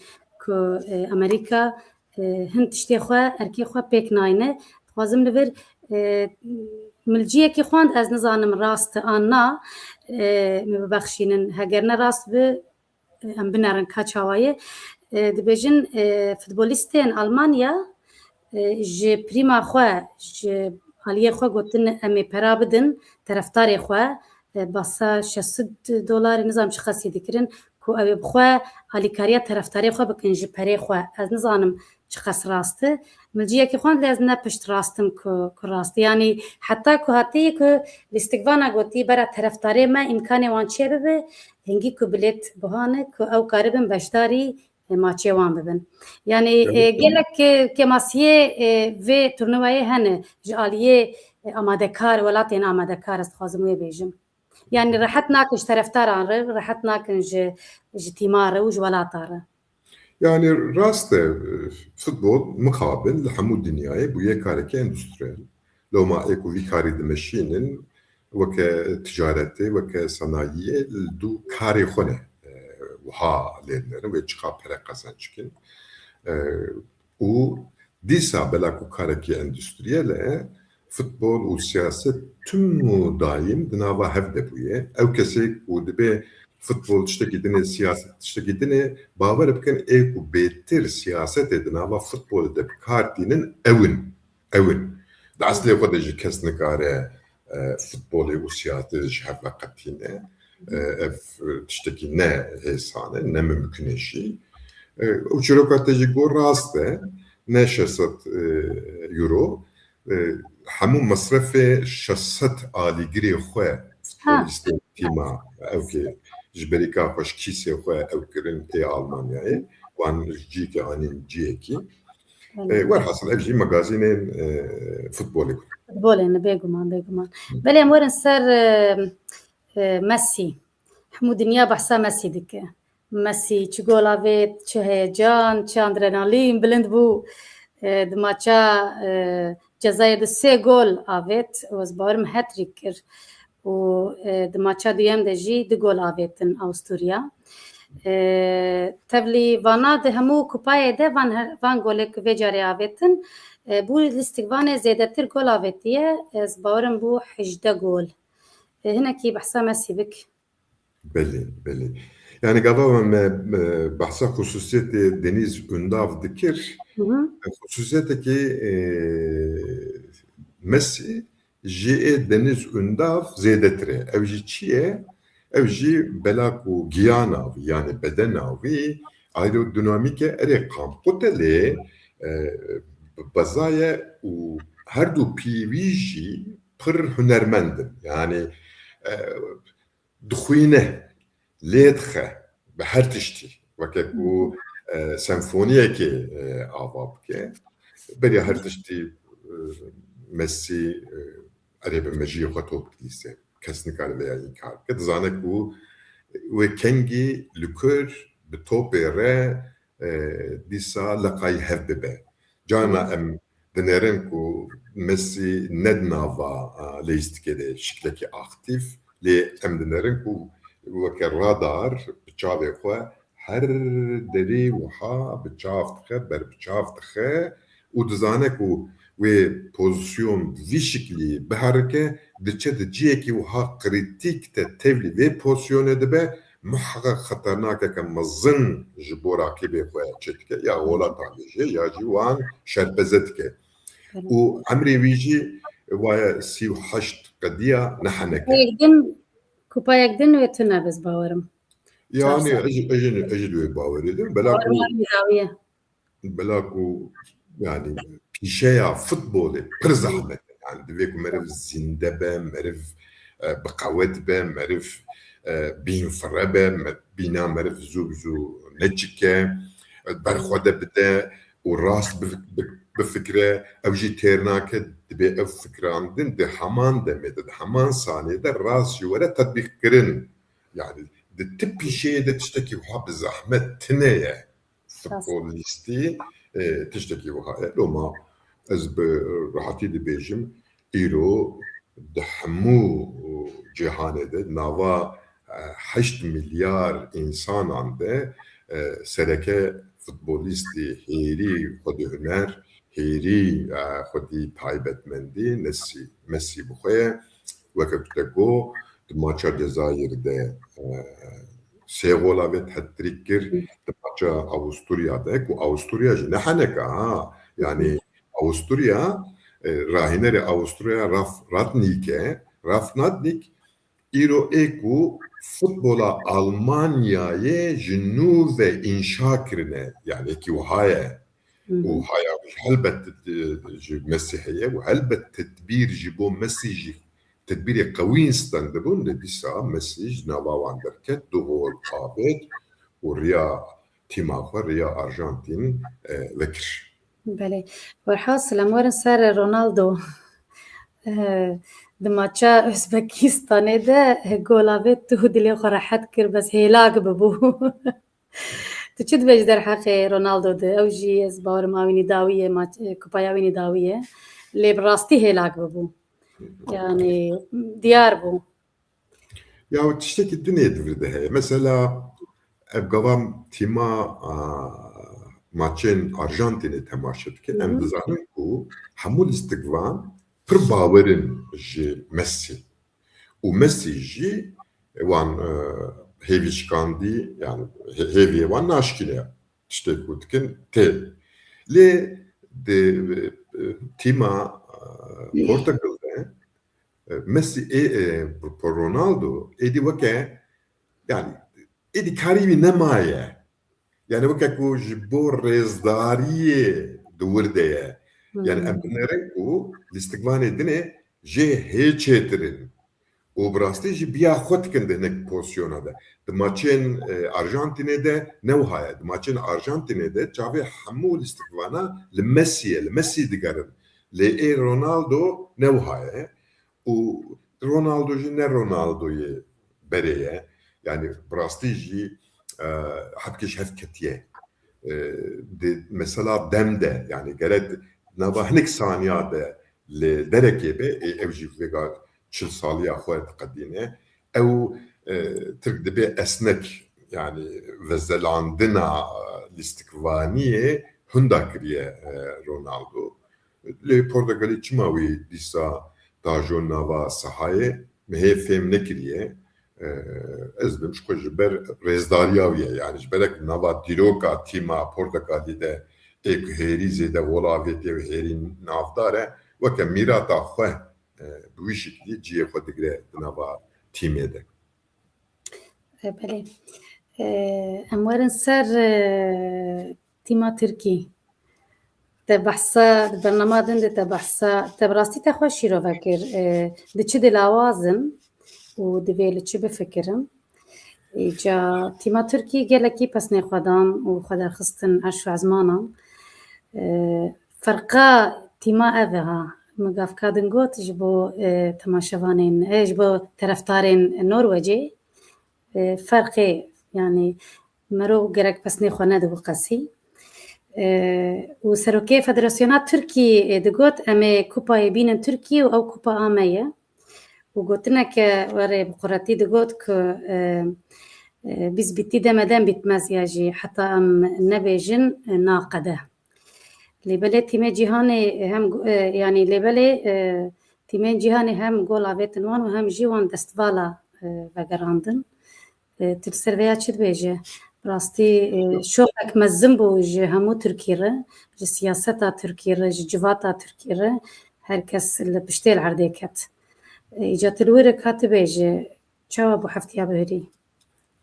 ku, e, Amerîka, e, hin tiştê xwe, erkê xwe pêk nayne. Dixwazim li vir, e, min li ciyekî xwend, ez nizanim rast e an na, e, min bibexşînin. Heger ne rast bi, e, em binerin ka çawa ye. E, dibêjin, e, futbolîstên Almanya, e, ji prîma xwe, ji aliyê xwe gotin, em ê pera bidin terefdarê xwe, e, basa şeş sed dolarê, nizam çi qasî dikirin, ku ew ê bi xwe alîkariya terefdarê xwe bikin ji perê xwe. Ez nizanim çiqas rast e. Min ciyekî xwend, lê ez ne pişt rast im ku, ku rast e. Yanî heta ku hatiye ku lîstikvana gotî bera terefdarê me îmkanê wan çêbibe, hingî ku bilêt buha ne, ku ew karibin beşdarî, e, maçê wan bibin. Yanî, e, gelek, e, kêmasiyê, e, vê turnuvayê hene ji aliyê, e, amadekar, welatên amadekar, ez dixwazim wê bêjim. Yanî rehet nakin ji terefdaran re, rehet nakin ji, ji tîma re û ji welata re. Yanî rast e, futbol mixabin li hemû dinyayê bûye karekî endûstriyel. Loma ê ku vî karî dimeşînin, weke ticaretê, weke senayiyê, li dû karê xwe ne, e, wiha lê dinerin, wê çiqa pere qezenc bikin. E, û dîsa bela ku karekî endûstriyel e, futbol û siyaset tim û dayîm di nava hev de bûye. Ew kesê ku dibê futbol tiştekî din e, siyaset tiştekî din e, bawer bikin, ê ku bêtir siyasetê di nava futbolê de bi kar tînin, ew in. Ew in. Di eslê xwe de jî kes nikare, e, futbolê û siyasetê ji hev ve qetîne. E, ev, e, tiştekî ne hêsan e, ne mimkun e jî. E, û çîroka te jî got rast e, ne şeş sed, e, euro. E, hemû mesrefê şeş sed alîgirê xwe Ha. futbolîstên tîma, ew ki ji berîka xwe ji kîsê xwe ew kirin ê Almanyayê, wan ji ciyekê anîn ciyekî. Belê. E, werhasil ev jî magazînên, e, futbolê ku. Futbolê ne, bêguman, bêguman. Hı. Belê, em werin ser, e, e, Messi. Hemû dinya behsa Messi dike. Messi çi gol avêt, çi heyecan, çi adrenalîn bilind bû. E, di maça, e, cezayê de sê gol avêt û ez bawerim hat-trick kir. Û, e, di maça duyem de jî du gol avêtin Avusturya. E, tevlî vana di hemû kupayê de van her, van golek vê carê avêtin. E, bû lîstikvanê zêdetir gol avêtiye. Ez bawerim bû hejdeh gol. E, hinekî behsa Mesî bik. Belê, belê. Yani gava me, me behsa xususiyetê Deniz Ündav dikir. Hı hı. E, xususiyeteke, e, Mesî ji ê Deniz Ündav zêdetir e. Ew jî çi ye? Ew jî bela ku giyana wî, yani bedena wî aerodinamîk e, erê qamqut e lê, e, beza ye û her du pî wî jî pir hunermend in. Yani, e, dixwîne, lê dixe bi her tiştî. Weke ku, e, senfoniyekê, e, ava bike. Beriya her tiştî, e, Mesî, e, erê bi mejiyê xwe top didîse. Kes nikare vêya înkar bike. Dizane ku wê kengî li kur bi topê re, e, dîsa leqayî hev bibe. Carna em dinêrin ku Mesî ne di nava, a, leyîstikê de şiklekî aktîf, lê em dinêrin ku weke radar bi çavê xwe her derê wiha bi çav dixe, ber bi çav dixe û dizane ku wê pozîsyon vî şiklî biherike, diçe di cihekî wiha krîtîk de tevlî vê pozisyonê dibe, muheqeq xeternakeke mezin ji bo raqîbê xwe çêdike, ya gola tavêje ya jî wan şerpeze dike. Belê. Û emrê wî jî waye sî û heşt qediya ne heneke. Kupayek din, kupayek din wê tune be, ez bawerim. Yani, ez, ez, ez ji wê bawerê dikim. Bela ku, bela ku, yani, pîşeya futbolê pir zehmet e. Yani, divê ku meriv zînde be, meriv, e, bi qewet be, meriv, e, bîn fire be, me-, bîna meriv zû bi zû neçike, e, ber xwe de bide û rast bi-, bi-, bifikre. Ew jî têr nake, dibê ev fikrandin di heman demê de, di heman saniyê de rast jî were tetbîqkirin. Yani, di ti pîşeyê de tiştekî wiha bi zehmet tine ye. Rast. Futbolîstî, e, tiştekî wiha ye. Loma ez bi rehetî dibêjim, îro di hemû cîhanê de nava, e, heşt milyar însanan de, e, sereke futbolîstî hêrî xwedî huner, hêrî, e, xwedî taybetmendî Nesî, Mesî bi xwe ye. Weke ku te got, di maça Cezayir de, e, sê gola vê hat-trick kir, di maça Avusturya de, ku Avusturya jî ne heneka ha, yani Avusturya, e, rahînerê Avusturya Ralf Rangnick e, Ralf Rangnick îro ê ku futbola Almanyayê ji nû ve înşa kirine, yani êkî wiha ye. Hı hı. Û haya wî helbet, e, ji Mesî heye û helbet tedbîr ji bo Mesî jî tedbîrê qewî stendibûn, lê dîsa Mesî ji nava wan derket, du gol avêt û riya tîma xwe, riya Arjantîn, e, vekir. Belê. Werhasil, em werin ser Ronaldo. E, di maça Özbekistanê de gol avêt û dilê xwe rehet kir, bes hêlak bibû. Tu çi dibêjî derheqê Ronaldo de? Ew jî ez bawerim a wînî dawî ye, maç, e, kupaya wînî dawî ye. Lê bi rastî hêlak bibû. Yani diyar bû. Ya tiştekî din ê di vir de heye. Mesela ev gava em tîma, a, maçên Arjantînê temaşe dikin. Em Hı hı. dizanin ku hemû lîstikvan pir bawer in ji Mesî. Û Mesî jî wan, e, hêvî şikandî, yani hê-, hêviyê wan naşkîne. Tiştê ku dikin tê. Lê di, e, tîma, e, Portugal de, e, Mesî ê, e, Ronaldo êdî weke, yani êdî karî wî nemaye. Yani weke ku ji bo rêzdariyê di wir de ye. Yani em Hmm. dinêrin ku lîstikvanê dinê jê hê çêtir in. Û bi rastî jî biya xwe dikin di hinek pozisyona de. Di maçên, e, Arjantînê de ne wiha ye. Di maçên Arjantînê de çavê hemû lîstikvana li Mesî ye. Li Mesî digerin. Lê ê Ronaldo ne wiha ye. Û Ronaldo jî ne Ronaldoyê berê ye. Yani bi rastî jî, e, hepkê ji hev ketiye. E, di mesela dem de, yani gere di nava hinek saniya de li derekê be, ê, ew jî vêga çil saliya xwe diqedîne. Ew, e, Tirk dibê esnek yani vezelandina lîstikvaniyê hunda kiriye, e, Ronaldo. Lê Portegalî çima wî dîsa tajo nava sahayê, me hê fêm nekiriye. E, ez bim ji xwe ji ber rêzdariya wî ye. Yani ji berek nava dîroka tîma Portegalî de ê ku hêrî zêde wol avêtiye û hêrî navdar e, weke mîrata xwe, e, bi wî şiklî cihê xwe digire di nava tîmê de. E, belê. E, em werin ser, e, tîma Tirkî. Te behsa, di bernama din de te behsa, te bi rastî te xwe şîrove kir. E, di çi dilawaz in û divê li çi bifikirin? Îca tîma Tirkî gelekî pesnê xwe dan û xwe derxistin erş û ezmanan. E, ferqa tîma ev e ha. Min gavka din got ji bo, e, temaşevanên, e, ji bo terefdarên Norwecê, e, ferqê, yani, mero gerek pesnê xwe nedibiqesî. E, û serokê Federasyona Tirkî, e, digot, em ê kupayê bînin Tirkî û ew kupa a me ye. Û gotineke werê bi quretî digot ku, e, e, biz bitti demeden bitmez ya jî heta em nebêjin, e, naqede. Lê belê tîmê cîhanê hem go-, e, yanî lê belê, e, tîmên cîhanê hem gol avêtin wan û hem jî wan destvala, e, vegerandin. E, tu li ser vêya çi dibêje? Bi rastî, e, şoqek mezin bû ji hemû Tirkî re, ji siyaseta Tirkî re, ji civata Tirkî re. Her kes li piştê li erdê ket. E, îca tu li wê re ka tu bêje, çawa bû heftiya bihurî?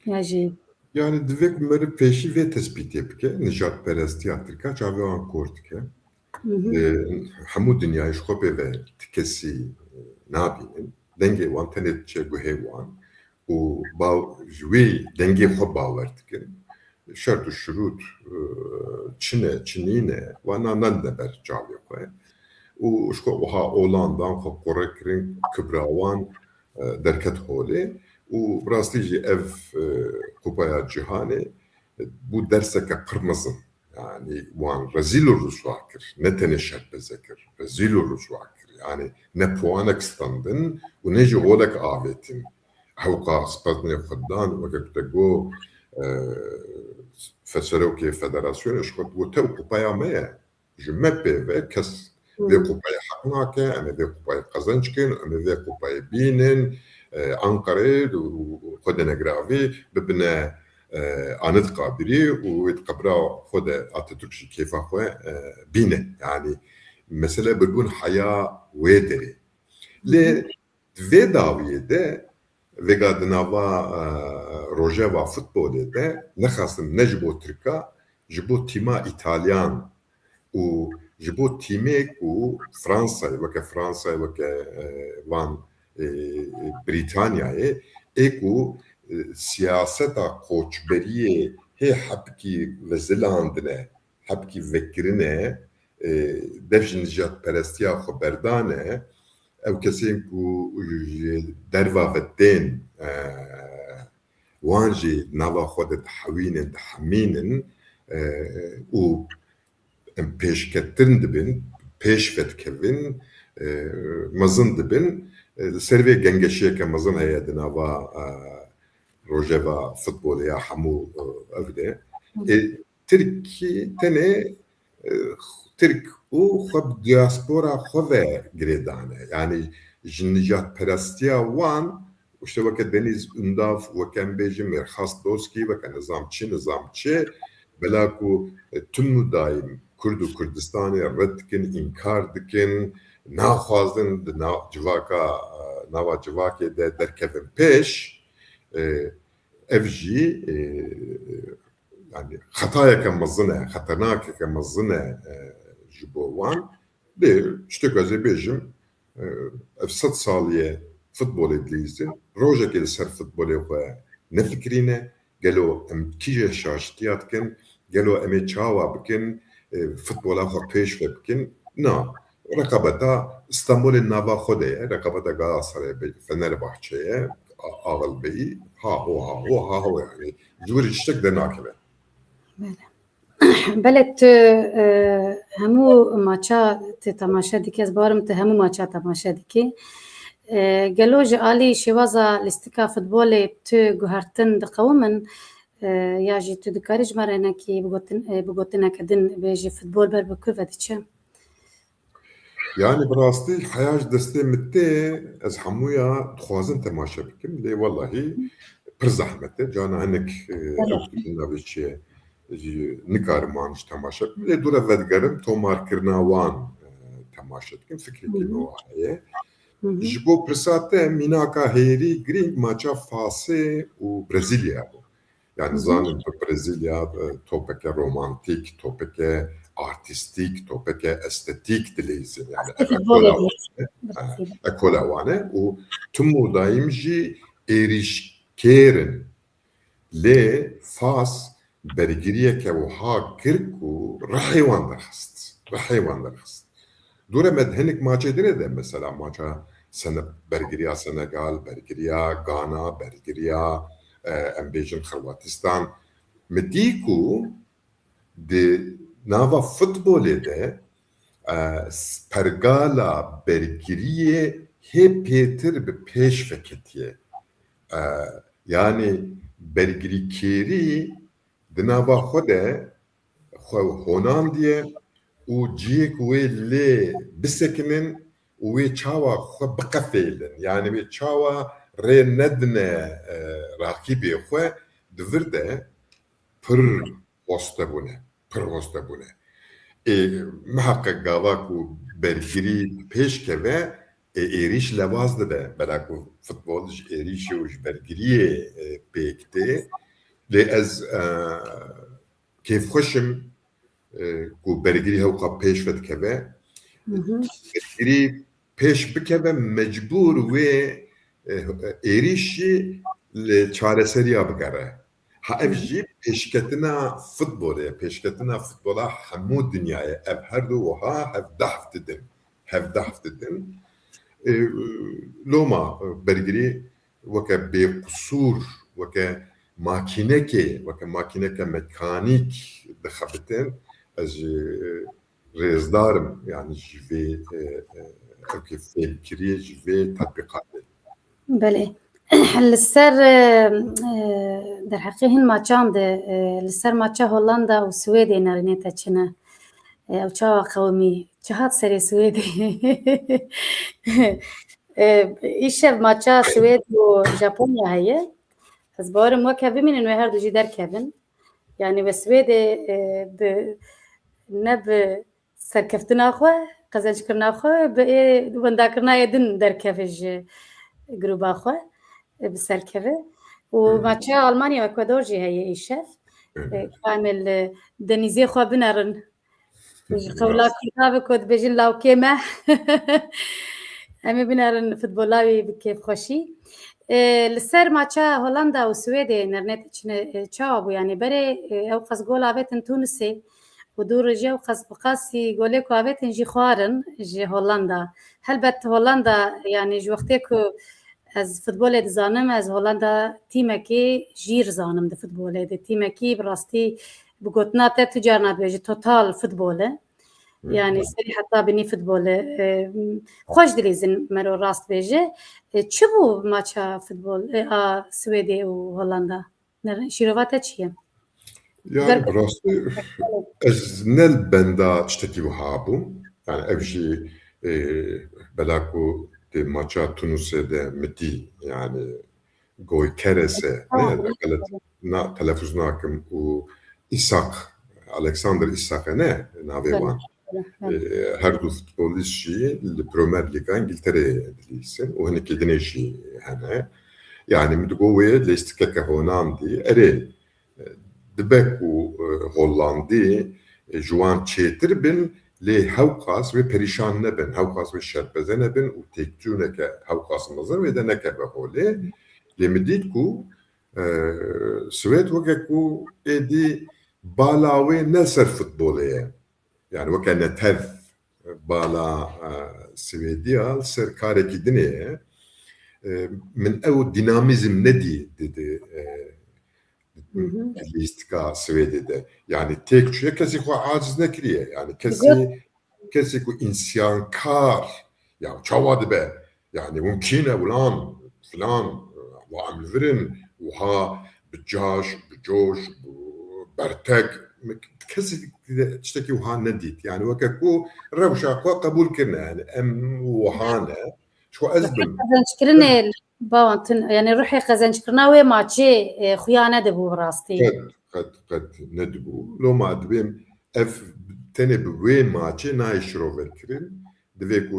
Ya jî. Yani divê ku meriv pêşî vê tespîtê bike, nijadperestiya Tirka çavê wan kor dike. Hı hı. Di hemû dinyayê ji xwe pê ve ti kesî, e, nabînin. Dengê wan tenê diçe guhê wan û baw-, ji wê dengê xwe bawer dikin. Şert û şirût, e, çi ne, çi nîne, wana nandine ber çavê xwe. Û ji xwe wiha olan dan, xwe qure kirin, kibra wan, e, derket holê. Û bi rastî jî ev, e, Kupaya Cîhanê, e, bû derseke pir mezin. Yani wan rezîl û riswa kir. Ne tenê şerpeze kir, rezîl û riswa kir. Yani ne puanek standin û ne jî golek avêtin. Hewqa spetnê xwe dan, weke ku te got, e, fe-, serokê federasyonê ji xwe got, ew kupaya me ye. Ji me pê ve kes vê Hı. kupayê heq nake, em ê vê kupayê qezenc kin, em ê vê kupayê bînin, e, Ankarê û xwe de negiravî bibine, e, Anıtkabirî û wê di qebra xwe de Atatürk jî kêfa xwe, e, bîne. Yani mesele birbûn heya wê derê. Lê Hı hı. di vê dawiyê de vêga di nava, e, rojeva futbolê de nexasim ne ji bo Tirka, ji bo tîma Îtalyan û ji bo tîmê ku Fransayê, weke Fransayê, weke, e, van, e, Brîtanyayê, ê ku, e, siyaseta koçberiyê hê hepkî vezilandine, hepkî vekirine, e, dev ji nijadperestiya xwe berdane, ew kesên ku ji derva ve tên, e, wan jî nava xwe de dihewînin, dihemînin, e, û em pêşketin dibin, pêş vedikevin, e, mezin dibin. E, li ser vê gengeşiyeke mezin heye di nava, e, rojeva futbolê ya hemû, e, ev de. Hı. E, Tirkî tenê, e, Tirk û xwe bi diaspora xwe ve girêdane. Yani ji nijadperestiya wan, işte weke Deniz Ündav, weke em bêjin Mirxas Doskî, weke nizam çi, nizam çi, bela ku, e, tim û daîm Kurd û Kurdistanê red dikin, înkar dikin, naxwazin di na-, civaka, e, nava civakê de derkevin pêş, e, ev jî, e, yani xetayeke mezin e, xeternakeke mezin e, e, ji bo wan. Lê tiştek ez ê bêjim, e, ev sed salî ye futbolê dilîzin, rojekê li ser futbolê xwe nefikirîne, gelo em kîje şaştiya dikin, gelo em ê çawa bikin, e, futbola xwe pêş ve bikin? Na. Reqabeta Stenbolê nava xwe de ye. Reqabeta Galatasarayê be, Fenerbahçe ye. A-, Axel Beyî. Ha ho, ha ho, ha ho yani. Ji wir tiştek dernakeve. Belê. Belê tu, e, hemû maça tu temaşe dikî, ez bawerim tu hemû maça temaşe dikî. E, gelo ji alî şêwaza lîstika futbolê tu guhertin diqewimin? E, ya jî tu dikarî ji me re hinekî bi gotin-, e, bi gotineke din bêjî, futbol ber bi ku ve diçe? Yani bi rastî heya ji destê min tê, ez hemûya dixwazim temaşe bikim. Lê wellahî pir zehmet e. Cana hinek, e, ew dikin navê çi ye, jî nikarim wan ji temaşe bikim. Lê dûre vedigerim, tomarkirina wan, e, temaşe dikim. Fikrekî min wa heye. Ji bo pirsa te, mînaka hêrî girîng maça Fasê û Brezîlya bû. Yani zanin bi Brezîlya, e, topeke romantîk, topeke artîstîk, topeke estetîk dileyzin. Yani ev ekola wan e. Ha, ekola wan e û tim û dayim jî êrîşkêr in. Lê Fas bergiriyeke wiha kir ku rihê wan derxist. Rihê wan derxist. Dûre me di hinek maçê din de, mesela maça Sene-, bergiriya Senegal, bergiriya Ghana, bergiriya, e, em bêjin Xirwatistan. Me dî ku di nava futbolê de, e, s-, pergala bergiriyê hê pêtir bi pêş veketiye. E, yani bergirîkêrî di nava xwe de xwe honandiye û cihê ku wê lê bisekinin û wê çawa xwe biqefêlin, yani wê çawa rê nedine, e, raqîbê xwe di vir de pir hoste bûne, pir hoste bûne. Ê, miheqeq gava ku bergirî pêş keve, ê, êrîş lewaz dibe, bela ku futbol ji êrîşê û ji bergiriyê, e, pêk tê. Lê ez, e, kêfxweş im, e, ku bergirî hewqa pêş ve dikeve. Bergirî pêş bikeve, mecbûr wê, e, êrîş jî li çareseriya bigere. Ha ev jî pêşketina futbolê ye, pêşketina futbola hemû dinyayê. Ev her du wiha hevdehf didin. Hevdehf didin. E, loma, e, bergirî weke bêqusûr, weke makînekê, weke makîneke mekanîk dixebitin. Ez jî, e, rêzdar im, yani ji vê, e, e, ew kê fêmkiriyê, ji vê tetbîqatê. Belê. Li ser, e, e, derheqê hin maçan de, e, li ser maça Hollanda û Swêdê nerînê te çi ne? E, ew çawa qewimî? Çi hat serê Swêdê? E, îşev maça Swêd û Japonya heye. Ez bawerim weke bimînin wê her du jî derkevin. Yani we Swêdê, e, bi, ne bi serkeftina xwe, qezenckirina xwe, bi ê wendakirina ê din derkeve ji gruba xwe, e, bi serkeve. Û maça Almanya û Ecuador jî heye îşev. E, ka em ê li denîzê xwe binerin. Ji qewla Kurda bi ku dibêjin lawkê me. Em ê binerin futbola wî bi kêfxweşî. E, li ser maça Hollanda û Swêdê nerînê te çi ne, e, çawa bû? Yani berê, e, ew qas gol avêtin Tunisê û dû rojê ew qas bi qasî golê ku avêtin jî xwarin ji Hollanda. Helbet Hollanda, yani ji wextê ku ez futbolê dizanim, ez Hollanda tîmekê jîr zanim di futbolê de. Tîmekî bi rastî bi gotina te tu carna dibêjî total futbol e. Yani serî heta binî futbol e. E, xweş dilîzin mero rast bêje. E, çi bû maça futbol, e, a Swêdê û Hollanda? Şîrova te çi ye? Yani bi rastî ez ne li benda tiştekî wiha bûm. Yani ev jî, e, bela ku tê maça Tunusê de mitî, yani Goykerese, ne? Gelet, na, telefuz nakim û Îsak, Alexander Îsak e, ne? Navê wan. E, her du futbolîst jî li Premier Lîga Îngilterê dilîzin û hinekî dinê jî hene. Yani min digo wê lêstikeke honandî. Erê, e, dibe ku, e, Hollandî, e, ji wan çêtir bin, lê hewqas wê perîşan nebin, hewqas wê şerpeze nebin û têkçûneke hewqas mezin wê de nekeve holê. Lê min dît ku, e, Swêd weke ku êdî bala wê ne ser futbolê ye. Yani weke netev bala, e, Swêdiya li ser karekî dinê ye. E, min ew dînamîzm nedî di, di, e, lîstika Swêdê de. Yani têk çûye, kesî xwe aciz nekiriye. Yani kesî, kesî ku însyankar, ya çawa dibe? Yani hûn kî ne, wilan, filan, wa em li vir in, wiha bi caş, bi coş, bi bertek, kesî tiştekî wiha nedît. Yani weke ku rewşa xwe qebûl kirine. Yani em wiha ne. Ço ez bim. Qezençkirinê bawan tun, yani ruhê qezençkirina wê maçê, e, xuya nedibû bi rastî. Qet, qet, qet nedibû. Loma divêm ev tenê bi wê maçê nayê şirovekirin. Divê ku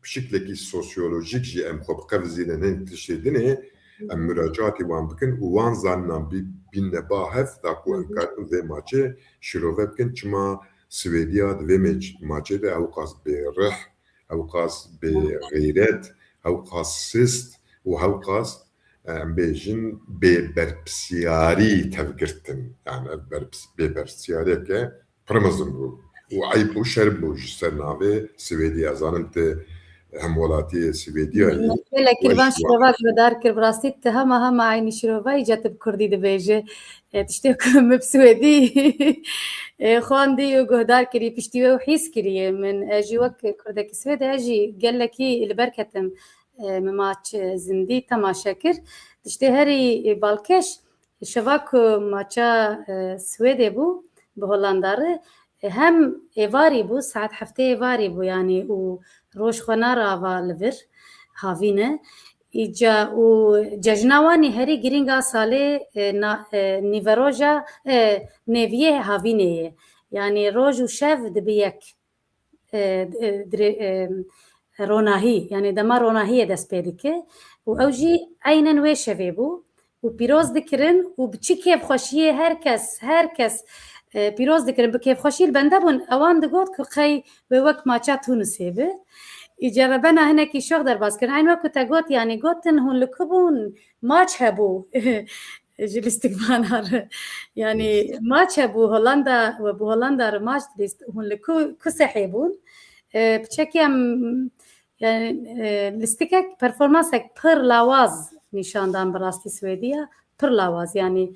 bi şiklekî sosyolojîk jî em xwe biqevizînin hin tiştê dinê, em muracatî wan bikin û wan zaninan bi-, bînne ba hev da ku em karin vê maçê şirove bikin. Çima Swêdiya di vê meç-, maçê de ewqas bêrih, ewqas bêxeyret, ewqas sist û ewqas, em bêjin, bêberpirsiyarî tevgirtin. Yani ev berps-, bêberpirsiyariyeke pir mezin bû. Û eyb û şerm bû ji ser navê Swêdî. Ez zanim tu hemwelatiyê Swêdîya yî. Gelekî li van şirova guhdar kir. Bi rastî tu hema hema eynî şirova îca tu bi kurdî dibêje. E, tiştê ku min bi swêdî, e, xwendî û guhdar kirî, piştî wê û hîs kiriye min. Ez jî wek kurdekî Swêdê, ez jî gelekî li ber ketim, e, min maç, e, zindî temaşe kir. Tiştê herî, e, balkêş, şeva ku maça, e, Swêdê bû, bi Hollanda re, e, hem êvarî bû, saet heftê êvarî bû, yanî û roj xwe narava li vir, havîne. Îca û cejna wan î herî girîng a salê, e, na-, e, nîveroja, e, nêviyê havînê ye. Yanî roj û şev dibi yek. E, e, dire-, e, ronahî, yanî dema ronahiyê dest pê dike û ew jî eynen wê şevê bû û pîroz dikirin û bi çi kêfxweşiyê her kes, her kes, e, pîroz dikirin. Bi kêfxweşî li bende bûn. Ewan digot ku qey wê wek maça Tunisê bi. Îca rebena hinekî şox derbas kirin. Eyn wek ku te got, yanî gotin, hûn li ku bûn? Maç hebû. Ji lîstikvana re. Yanî maç hebû Hollanda, we bi Hollanda re maç dilîst. Hûn li ku, ku sehê bûn? E, piçekî em, yani, e, lîstikek, performansek pir lawaz nîşan dan bi rastî Swêdiya. Pir lawaz, yani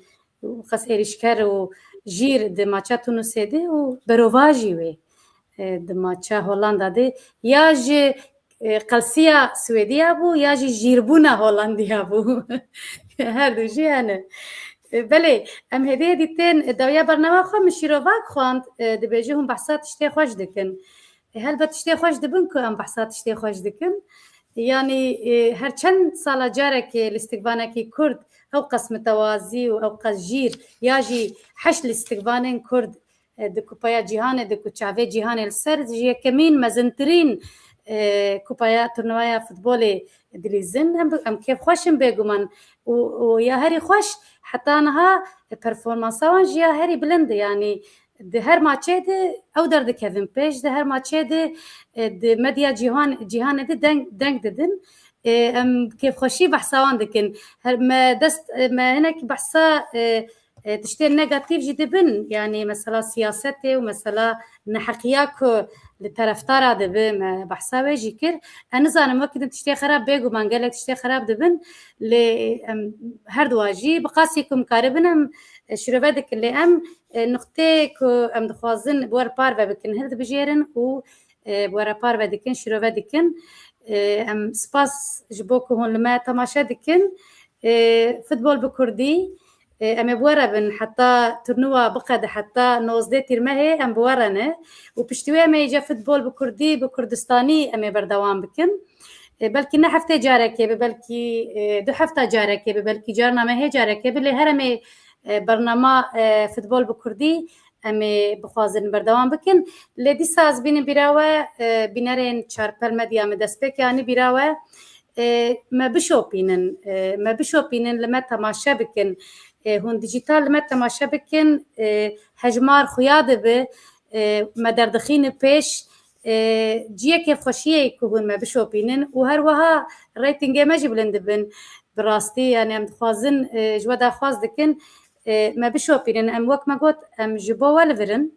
qas êrîşker û jîr di maça Tunusê de û berovajî wê, e, di maça Hollanda de ya ji, e, qelsiya Swêdiya bû ya jî jîrbûna Hollandiya bû. Her du jî hene. E, belê, em hêdî hêdî tên dawiya bernama xwe, min şîrovak xwend, e, dibêje hûn behsa tiştê xweş dikin. E, helbet tiştê xweş dibin ku em behsa tiştê xweş dikin. Yanî, e, her çend sala carekê lîstikvanekî Kurd ew qas mitewazî û ew qas jîr ya jî heşt lîstikvanên Kurd, e, di Kupaya Cîhanê de ku çavê cîhanê li ser ji yekemîn mezintirîn, e, kupaya turnuvaya futbolê dilîzin. Em, em kêfxweş in bêguman û, û ya herî xweş heta niha, e, performansa wan jî ya herî bilind e. Yanî di her maçê de ew derdikevin pêş, di her maçê de, e, di medya cîhan-, cîhanê de deng, deng didin. E, em kêfxweşî behsa wan dikin. Her me dest, e, me hinek behsa, e, e, tiştên negatîf jî dibin. Yanî mesela siyasetê û mesela neheqiya ku li tereftara dibe, me behsa wê jî kir. Ez nizanim, wekî din tiştê xerab, bêguman gelek tiştê xerab dibin. Lê em her duwa jî bi qasî ku em karibin em, e, şirove dikin. Lê em, e, nuqtê ku em dixwazin bi we re parve bikin hildibijêrin û, e, bi we re parve dikin, şirove dikin. E, em spas ji bo ku hûn li me temaşe dikin. E, futbol bi kurdî, e, em ê bi we re bin heta turnuwa biqede, heta nozdeh tîrmehê em bi we re ne. Û piştî wê em ê îca futbol bi kurdî, bi kurdistanî em ê berdewam bikin. E, belkî ne heftê carekê be, belkî, e, du hefta carekê be, belkî carna mehê carekê be, lê her em ê, e, bernama, e, futbol bi kurdî em ê bixwazin berdewam bikin. Lê dîsa ez bînim bîra we, e, bînerên Çarpel Medya, min destpêkê anî bîra we, e, me bişopînin, e, me bişopînin, li me temaşe bikin. E, hûn dîjîtal li me temaşe bikin, e, hejmar xuya dibe, e, me derdixîne pêş, e, ciyê kêfxweşiyê ku hûn me bişopînin û her wiha reytingê me jî bilind dibin. Bi rastî, yani em dixwazin, e, ji we daxwaz dikin, e, me bişopînin. Em, wek me got, em ji bo we li vir in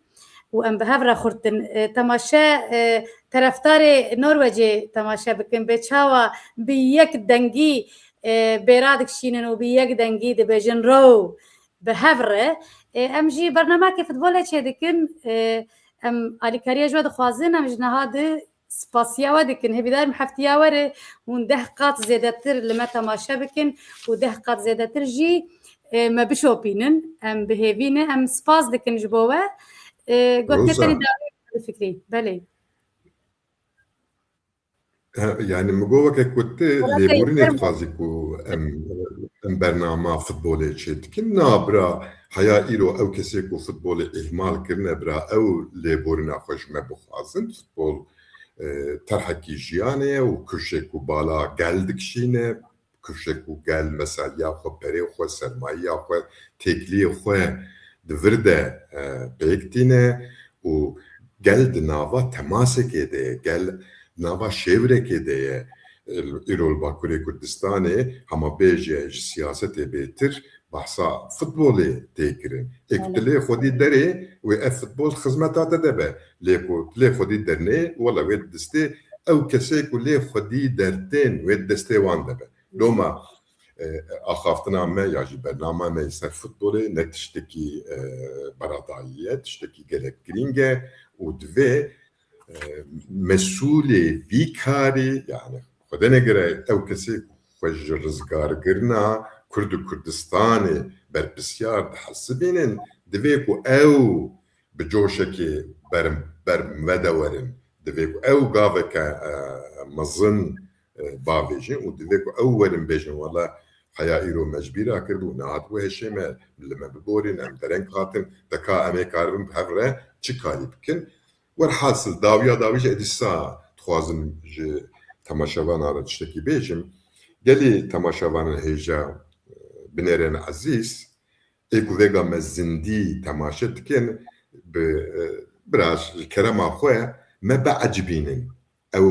û em bi hev re xurt in. E, temaşe, e, terefdarê Norwecê temaşe bikin, bê çawa bi yek dengî, e, bêra dikişînin û bi yek dengî dibêjin, "Row!" bi hev re. E, em jî bernamakê futbolê çêdikin. E, em alîkariya ji we dixwazin, em ji niha di spasiya we dikin. Hêvîdar im heftiya were hûn deh qat zêdetir li me temaşe bikin û deh qat zêdetir jî, e, me bişopînin. Em bi hêvî ne, em spas dikin ji bo we. E, gotiye Roza. Tenê dawî fikrî. Belê. Yani min got weke ku tu lêborînê dixwazî ku em, em bernama futbolê çê dikin. Na bira, heya îro ew kesê ku futbolê îhmal kirine bira, ew lêborîna xwe ji me bixwazin. Futbol, e, terhekî jiyanê ye û kifşê ku bala gel dikişîne, kifşê ku gel meseliya xwe, perê xwe, sermayiya xwe, têkiliyê xwe di vir de, e, pêk tîne û gel di nava temasekê de ye, gel di nava şêwirekê de ye. Îro li Bakurê Kurdistanê hema bêje ji siyasetê bêtir behsa futbolê tê kirin. Ê ku tu lê xwedî derê wê ev futbol xizmeta te de be. Lê ku tu lê xwedî dernê, wela wê distê ew kesê ku lê xwedî dertên wê destê wan de be. Loma, e, axaftina me ya jî bernama me li ser futbolê ne tiştekî, e, beradayî ye, tiştekî gelek girîng e û divê, e, mesûlê vî karî, yani xwedê negire ew kesê ku xwe ji rizgarkirina Kurd û Kurdistanê berpisyar dihesibînin, divê ku ew bi coşekê ber, ber me de werin. Divê ku ew gaveke, e, mezin, e, bavêjin û divê ku ew werin bêjin, wela heya îro me ji bîra kiribû, nehatibû hêşê me, li me biborîn, em dereng hatin, te ka em ê karibin bi hev re çi karî bikin. Werhasil, dawiya dawî jî êdî sa dixwazim ji temaşevanan re tiştekî bêjim. Gelî temaşevanên hêja, e, binêrên ezîz, ê ku vêga me zindî temaşe dikin, bi, e, bira ji kerema xwe me biecibînin. Ew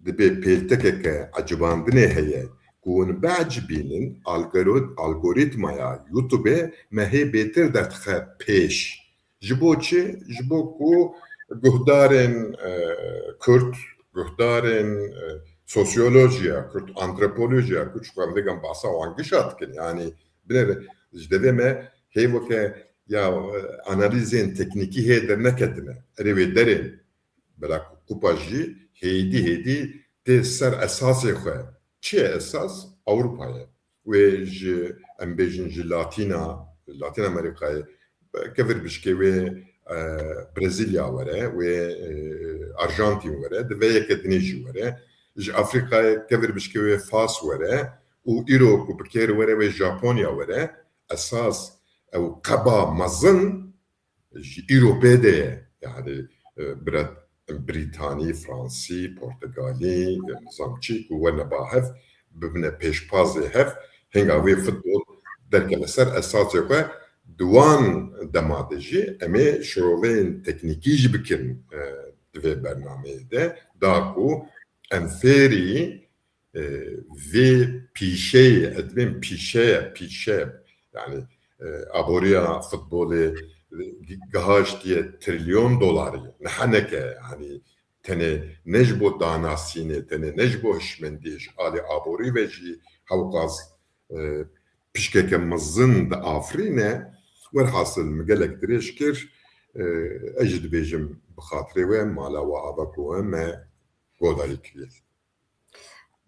dibê pêltekeke ecibandinê heye ku hûn biecibînin, algoro-, algorîtmaya YouTube-ê me hê bêtir derdixe pêş. Ji bo çi? Ji bo ku guhdarên, e, Kurd, guhdarên, e, sosyolojiya Kurd, antropolojiya Kurd, ji xwe em vêgan behsa wan gişa dikin. Yanî binêre ji devê me hê weke ya, e, analîzên teknîkî hê derneketine. Erê wê derên. Bela ku kupa jî hêdî hêdî tê ser esasê xwe. Çi ye esas? Ewropa ye. Wê ji, em bêjin ji Latîna, Latîn Amerîkayê, kevir bişkê wê, e, Brezîlya were, wê, e, Arjantîn were, divê yeke dinê jî were. Ji Afrîkayê kevir bişkê wê Fas were û îro ku bi kêr were wê Japonya were. Esas ew qeba mezin ji Îropê de ye. Yani, e, bira Brîtanî, Fransî, Portegalî, e, nizam çi ku werne ba hev, bibine pêşpazê hev, hinga wê futbol derkeve ser esasê xwe. Di wan dema de jî em ê şiroveyên teknîkî jî bikin, e, di vê bernameyê de, da ku em fêrî e, vê pîşeyê, ez dibêm pîşe ye, pîşe. Yani, e, aboriya futbolê, e, gi-, gihiştiye trilyon dolarî. Niha neke, yani, tenê ne ji bo danasînê, tenê ne ji bo hişmendiyê, ji alî aborî ve jî hewqas, e, pişkeke mezin diafirîne. Werhasil min gelek dirêj kir, e, ez jî dibêjim bi xatirê we, mala we ava ku we me guhdarî kiriye.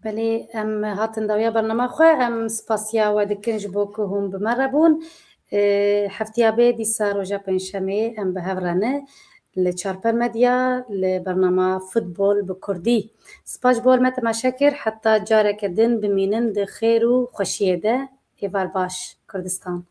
Belê, em hatin dawiya bernama xwe, em spasiya we dikin ji bo ku hûn bi me re bûn. Ê, heftiya bê dîsa roja pêncşemê em bi hev re ne. Li Çarpel Medya, li bernama Futbol bi Kurdî. Spas ji bo me temaşe kir, heta careke din bimînin di xêr û xweşiyê de. Êvar baş, Kurdistan.